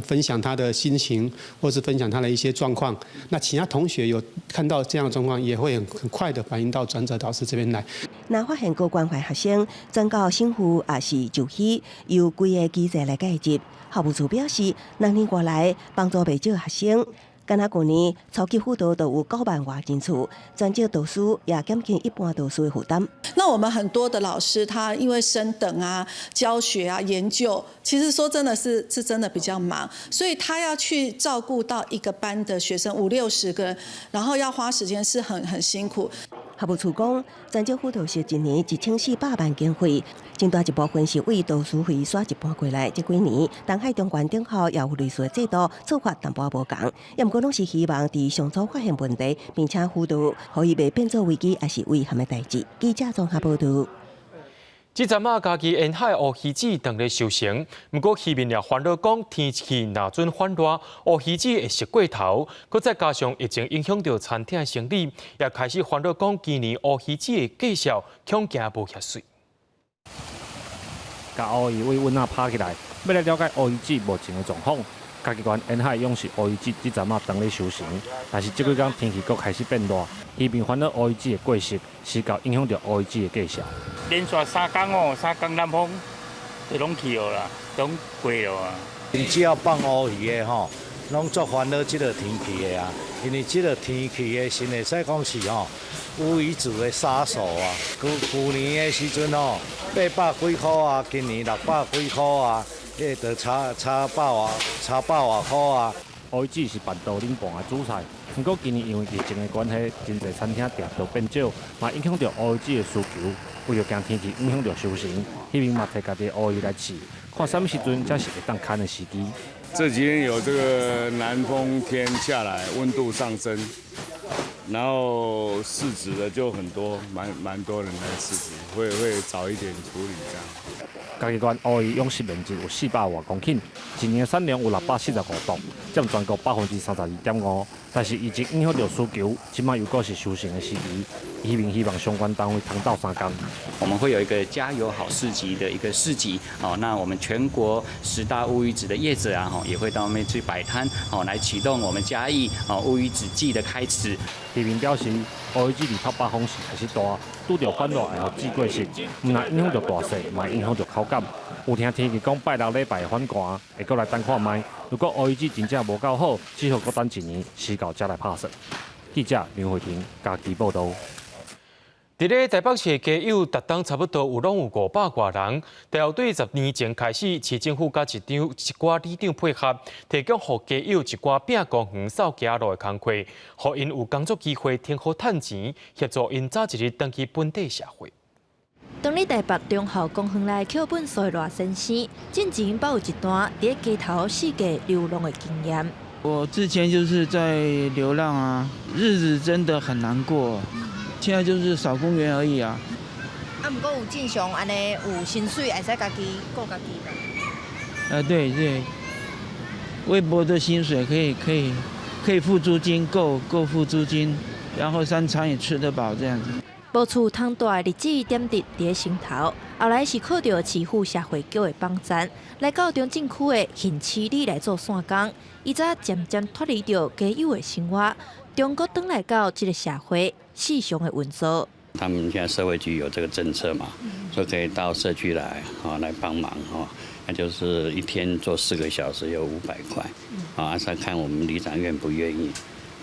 Speaker 21: 分享他的心情，或是分享他的一些狀況。那其他同學有看到這樣的狀況，也會很快的反映到專責導師這邊來。
Speaker 15: 若發現閣關懷學生，轉到省府抑是就醫，由規个機制來介入。校務處表示，6年過來幫助袂少學生。干焦舊年初級輔導就有9萬外人次，專職導師也減輕一般導師的負擔。
Speaker 22: 那我們很多的老師，他因為升等啊、教學啊、研究，其實說真的是真的比較忙，所以他要去照顧到一個班的學生五六十個人，然後要花時間是很辛苦。
Speaker 15: 校務處講，專職輔導室一年1400萬經費，真大一部分是為導師費徙一半過來。這幾年，東海中原頂校也有類似的制度，做法淡薄仔無仝，也毋過攏是希望佇上早發現問題，並且輔導，予伊袂變做危機，抑是危險的代誌。記者綜合報導。
Speaker 1: 這陣仔嘉義沿海烏魚子當咧收成，毋過漁民也煩惱講天氣若準反熱，烏魚子會熟過頭，閣再加上疫情影響著餐廳的生意，也開始煩惱講今年烏魚子的價數恐驚無遐媠。
Speaker 24: 共烏魚圍穩仔拍起來，欲來了解烏魚子目前的狀況。嘉義縣沿海養殖烏魚子這陣仔當咧收成，但是這幾工天氣閣開始變熱，漁民煩惱烏魚子會過熟，是會影響著烏魚子的價數。
Speaker 25: 連續3工哦，3工南風就攏去了啦，攏過了啊。
Speaker 26: 只要放烏魚的吼，攏足煩惱這个天氣的啊，因為這个天氣的時會使講是吼烏魚子的殺手啊。舊舊年的時陣吼，800幾箍啊，今年600幾箍啊，彼個就差百外差百外箍啊。
Speaker 24: 烏魚子是辦桌頂盤的主菜，毋過今年因為疫情的關係，真濟餐廳訂都變少，嘛影響著烏魚子的需求。為著驚天氣影響著收成，漁民嘛提家己的烏魚來試，看啥物時陣才是會當牽的時機。
Speaker 28: 這幾天有這個南風天下來，溫度上升，然後試紙的就很多，蠻多人來試紙，會早一點處理這樣。
Speaker 24: 嘉義縣烏魚養殖面積有400外公頃，一年產量有645噸，佔全國32.5%。但是疫情影響著需求，這擺又閣是收成的時機，漁民希望相關單位通鬥相共。
Speaker 29: 我們會有一個加油好市集的一個市集，哦，那我們全國10大烏魚子的業者啊，吼，也會到那邊去擺攤，哦，來啟動我們嘉義哦烏魚子季的開始。
Speaker 24: 漁民表示，烏魚子佇透北風時開始大，拄著反熱會予子過熟，毋但影響著大細，嘛影響著口感。有聽天氣講拜六禮拜會反寒，會閣來等看覓。如果烏魚子真正無夠好，只好閣等一年，時到才來拍算。記者梁慧婷嘉義報導。
Speaker 1: 佇咧台北市的街友，逐冬差不多有攏有500外人。大學對10年前開始，市政府佮一寡里長配合，提供予街友一寡拼公園掃街路的工課，予𪜶有工作機會，添好趁錢，協助𪜶早一日轉去本地社會。
Speaker 30: 當咧台北忠孝公園內抾糞掃的賴先生，進前捌有一段佇咧街頭四界流浪的經驗。
Speaker 3: 我之前就是在流浪啊，日子真的很難過。現在就是掃公園而已啊。
Speaker 14: 啊，毋過有正常按呢有薪水，會使家己顧家己吧？
Speaker 3: 對對，微薄的薪水可以付租金，夠付租金，然後三餐也吃得飽，這樣子。
Speaker 30: 無厝通蹛的日子點滴佇心頭，後來是靠著市府社會局的幫贊，來到中正區的杏市里來做散工，伊才漸漸脫離著街友的生活，中國轉來到這个社會四常的運作。
Speaker 6: 他們現在社會局有這個政策嘛，說可以到社區來，來幫忙，那就是一天做4個小時有500塊，啊，再看我們里長願不願意。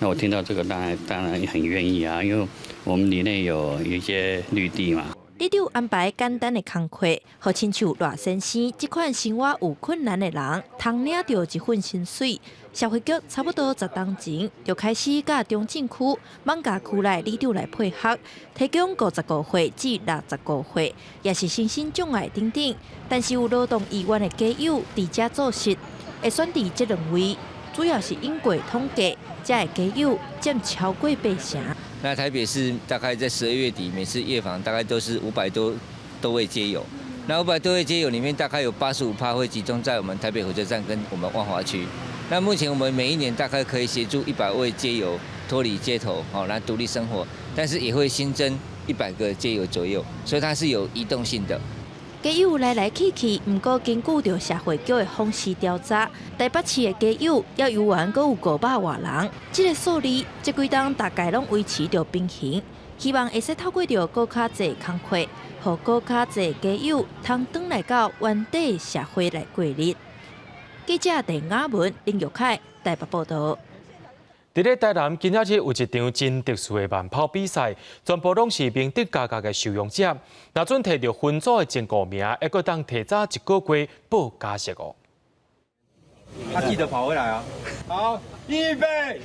Speaker 6: 那我聽到這個當然很願意啊，因為我們里內有一些綠地嘛。
Speaker 30: 里長安排簡單的工課，予親像賴先生這款生活有困難的人，通領著一份薪水。社會局差不多10冬前就開始佮中正區艋舺區內里長來配合，提供55歲至65歲，也是身心障礙等等，但是有勞動意願的街友佇遮做事，會選佇這兩位，主要是經過統計，遮的街友佔超過八成。
Speaker 8: 那台北市大概在12月底，每次夜訪大概都是500多位街友。那500多位街友裡面，大概有85%會集中在我們台北火車站跟我們萬華區。那目前我們每一年大概可以協助100位街友脫離街頭，好來獨立生活，但是也會新增100個街友左右，所以它是有移動性的。
Speaker 30: 街友來來去去，毋過根據著社會局的訪視調查，台北市的街友猶原閣有500外人，這个數字這幾冬大概攏維持著平衡。希望會使透過著閣較濟工課，予閣較濟街友通轉來到原地社會來過日。記者鄭雅文、林玉凱台北報道。
Speaker 1: 佇咧台南，今仔日有一場真特殊的慢跑比賽，全部攏是明德監獄的收容者。若準提著分組的前五名，會閣當提早一個月報假釋哦。
Speaker 9: 他記得跑回來啊！好，預備。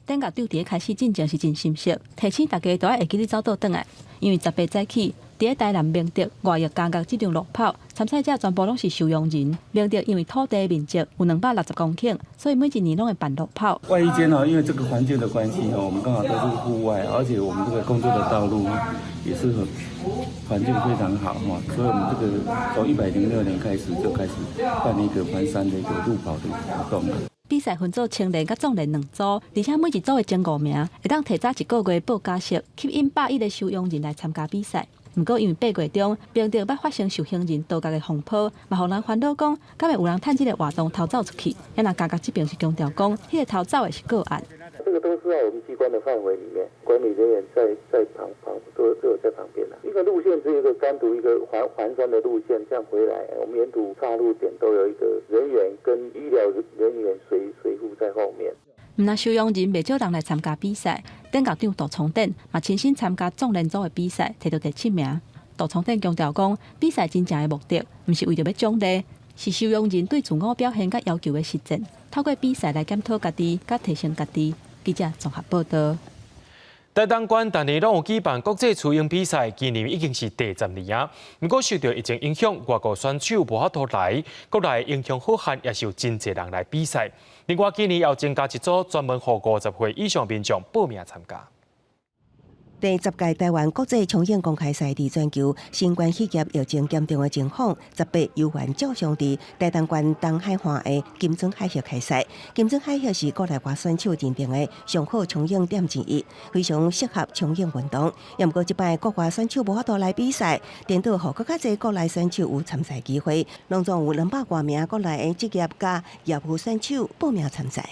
Speaker 7: 典獄長佇開始進前是真心適，提醒大家都愛會記得走倒轉來，因為18早起，佇咧台南明德外役監獄這場路跑，參賽者全部攏是收容人。明德因為土地面積有260公頃，所以每一年攏會辦路跑。
Speaker 10: 外役監哦，因為這個環境的關係哦，我們剛好都是戶外，而且我們這個工作的道路也是很環境非常好哈，所以我們這個從106年開始就開始辦一個環山的一個路跑的活動。
Speaker 7: 比賽分做青年佮壯年兩組，而且每一組的前五名會當提早一個月報假釋，吸引110個收容人來參加比賽。毋過因為8月中，明德捌發生受刑人墮監的風波，嘛予人煩惱講，敢會有人趁這个活動偷走出去？啊若監獄這邊是強調講，彼个偷走的是個案。
Speaker 11: 這個都是在我們機關的範圍裡面，管理人員在旁都有在旁邊啦。一個路線只有一個單獨一個環山的路線，這樣回來，我們沿途岔路點都有一個人員跟醫療人員隨護在後面。
Speaker 7: 毋但收容人袂少人來參加比賽，典獄長杜崇典嘛親身參加壯年組的比賽，摕到第七名。杜崇典強調講，比賽真正的目的，毋是為著欲獎勵，是收容人對自我表現佮要求的實踐，透過比賽來檢討家己，佮提升家己。記者綜合報道。
Speaker 1: 台東縣逐年攏有舉辦國際雌鷹比賽，今年已經是第10年啊。毋過受著疫情影響，外國選手無法度來，國內英雄好漢也是有真濟人來比賽。另外，今年又增加一組專門予50歲以上民眾報名參加。
Speaker 15: 第10屆台灣國際衝影公開賽佇全球新冠肺炎疫情嚴重的情況，18猶原照常佇台東縣東海岸的金樽海峽開賽。金樽海峽是國內外選手認定的上好衝影點之一，非常適合衝影運動。毋過這擺國外選手無法度來比賽，顛倒予閣較濟國內選手有參賽機會，攏總有200外名國內的職業佮業餘選手報名參賽。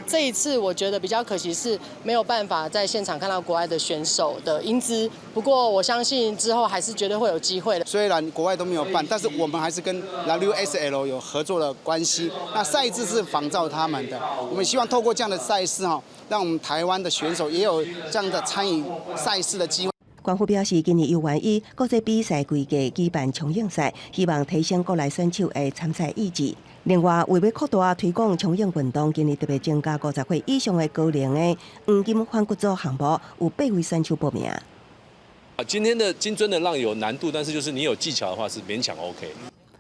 Speaker 13: 這一次我覺得比較可惜是沒有辦法在現場看到國外的選手的英姿，不過我相信之後還是絕對會有機會的。
Speaker 16: 雖然國外都沒有辦，但是我們還是跟 WSL 有合作的關係。那賽制是仿照他們的，我們希望透過這樣的賽事哈，讓我們台灣的選手也有這樣的參與賽事的機會。
Speaker 15: 縣府表示，今年猶原以國際比賽規格舉辦衝影賽，希望提升國內選手的參賽意志。另外，為欲擴大推廣衝影運動，今年特別增加50歲以上的高齡的黃金反骨組項目，有八位選手報名。
Speaker 23: 啊，今天的金樽的浪有難度，但是就是你有技巧的話是勉強 OK。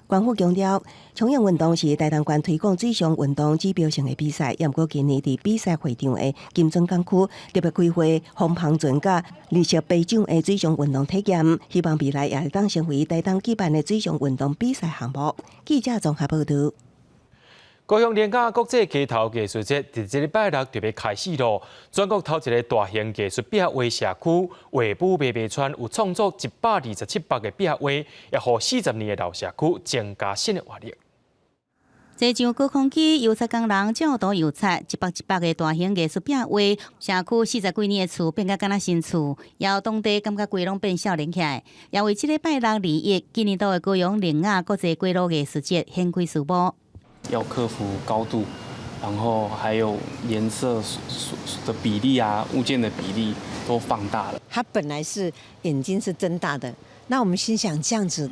Speaker 15: 官府強調，衝浪運動是台東縣推廣水上運動指標性的比賽，也毋過今年佇比賽會場的金樽港區特別規劃風帆船佮綠色頒獎的水上運動體驗，希望未來也會當成為台東舉辦的水上運動比賽項目。記者綜合報導。
Speaker 1: 高雄苓雅國際街頭藝術節佇這禮拜六就欲開始囉。全國頭一个大型藝術壁畫社區，畫布馬馬川有創作127幅的壁畫，也予40年的老社區增加新的活力。
Speaker 2: 坐上高空機，油漆工人照塗油漆，一幅一幅的大型藝術壁畫，社區40幾年的厝變甲敢若新厝，也予當地感覺規攏變少年起來。也為這禮拜六21今年度的高雄苓雅國際街路藝術節掀開序幕。
Speaker 4: 要克服高度，然後還有顏色的比例啊，物件的比例都放大了。
Speaker 5: 他本來是眼睛是睜大的，那我們心想這樣子，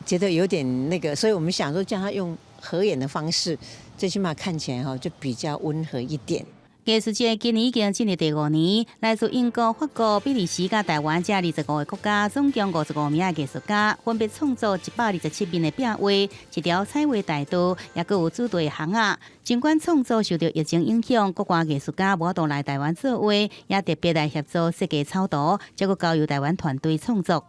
Speaker 5: 覺得有點那個，所以我們想說叫他用合眼的方式，最起碼看起來哈就比較溫和一點。
Speaker 2: 藝術節今年已經進入第五年，來自英國、法國、比利時佮台灣這25个國家，總共55名的藝術家，分別創作127面的壁畫，一條彩畫大道，也閣有主題巷仔。儘管創作受著疫情影響，國外藝術家無法度來台灣作畫，也特別來協助設計草圖，才閣交由台灣團隊創作。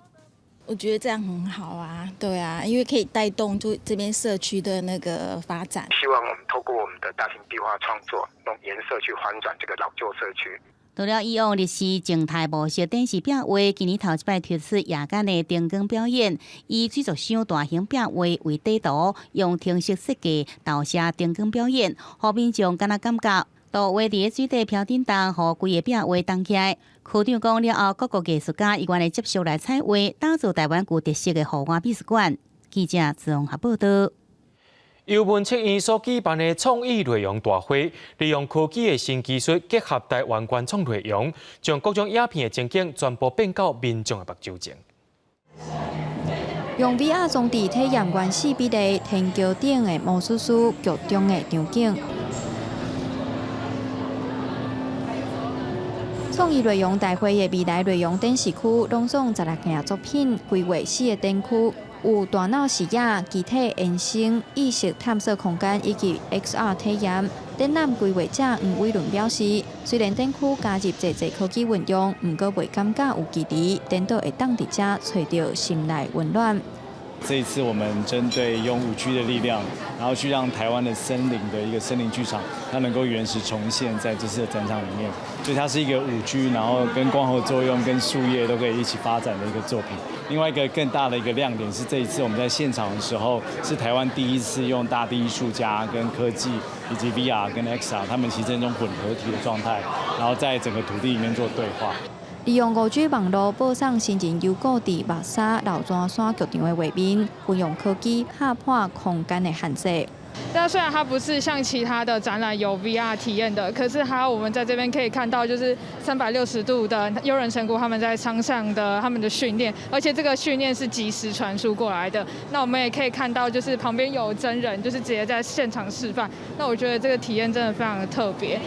Speaker 12: 我覺得這樣很好啊，對啊，因為可以帶動就這邊社區的那個發展。
Speaker 17: 希望我們透過我們的大型壁畫創作，用顏色去翻轉這個老舊社區。
Speaker 2: 除了以往日時靜態模式展示壁畫，今年頭一擺推出夜間的燈光表演，以水族箱大型壁畫為底圖，用程式設計投射燈光表演，予民眾敢若感覺圖畫佇水底飄振動，予規个壁畫動起來。區長講了後，各國藝術家猶願會接續來彩畫，打造台灣具特色的戶外美術館。記者綜合報導。
Speaker 1: 由文策院所舉辦的創意內容大會，利用科技的新技術，結合台灣原創內容，將各種影片的情景全部變到民眾的目睭前。
Speaker 18: 用 VR 裝置體驗原始比例天橋頂的魔術師劇中的場景。創意內容大會的未來內容展示區，攏總16件作品，規劃四个展區，有大腦視野、機體延伸、意識探索空間以及 XR 體驗。展覽規劃者黃偉倫表示，雖然展區加入濟濟科技運用，毋過袂感覺有距離，顛倒會當佇遮揣著心內溫暖。
Speaker 19: 這一次我們針對用5G 的力量，然後去讓台灣的森林的一個森林劇場，它能夠原始重現在這次的展場裡面。所以它是一個5G，然後跟光合作用、跟樹葉都可以一起發展的一個作品。另外一個更大的一個亮點是，這一次我們在現場的時候，是台灣第一次用大地藝術家跟科技以及 VR 跟 XR，他們形成一種混合體的狀態，然後在整個土地裡面做對話。
Speaker 18: 利用5G 網路播送新人幽谷佇木柵老磚山劇場的畫面，運用科技拍破空間的限制。
Speaker 20: 那雖然它不是像其他的展覽有 VR 體驗的，可是它我們在這邊可以看到，就是360度的優人神鼓他們在場上的他們的訓練，而且這個訓練是即時傳輸過來的。那我們也可以看到，就是旁邊有真人，就是直接在現場示範。那我覺得這個體驗真的非常的特別。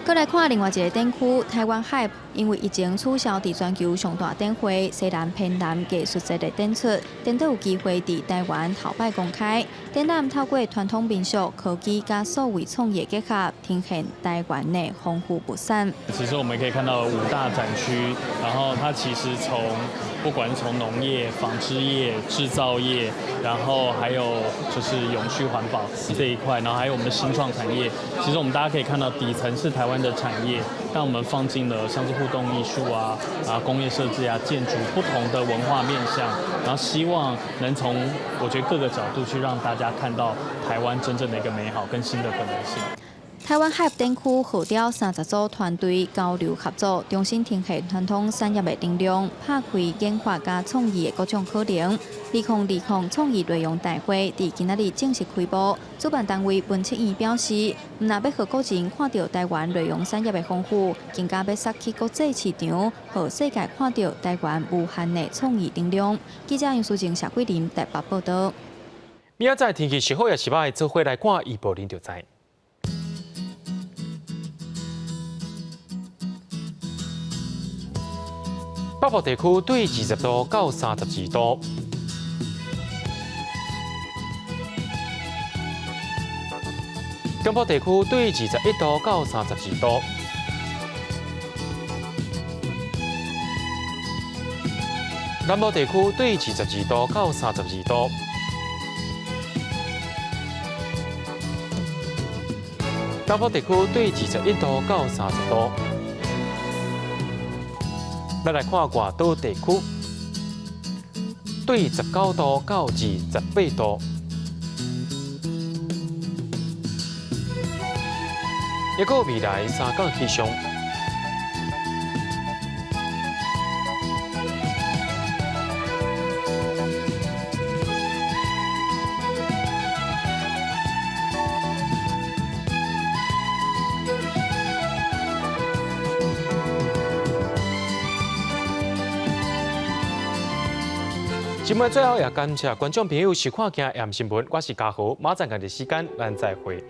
Speaker 18: 閣來看另外一个展區，台灣 HYPE 因為疫情取消佇全球上大展會西南偏南藝術節的展出，顛倒有機會佇台灣頭擺公開。展覽透過傳統民俗、科技佮數位創意結合，呈現台灣的豐富物產。
Speaker 23: 其實我們可以看到五大展區，然後它其實從不管從農業、紡織業、製造業，然後還有就是永續環保這一塊，然後還有我們的新創產業。其實我們大家可以看到底層是台灣的產業，但我們放進了像是互動藝術啊、工業設計啊、建築不同的文化面向，然後希望能從我覺得各個角度去讓大家看到台灣真正的一個美好跟新的可能性。
Speaker 18: 台灣 HYPE 展區號召30組團隊交流合作，重新呈現傳統產業的能量，拍開研發佮創意的各種可能。2020創意內容大會佇今仔日正式開幕，主辦單位文策院表示，毋但欲予國人看著台灣內容產業的豐富，更加欲殺去國際市場，予世界看著台灣無限的創意能量。記者楊淑靜、謝桂林台北報導。
Speaker 1: 明仔載天氣是好抑是䆀，做伙來看預報，恁就知。北部地區對20度到32度，中部地區對21度到32度。南部地區對22度到32度。東部地區對21度到30度。咱來看外島地區，對19度到28度。一個未來三天氣象。節目最後也感謝觀眾朋友收看今日新聞，我是嘉豪，馬上共日時間，咱再會。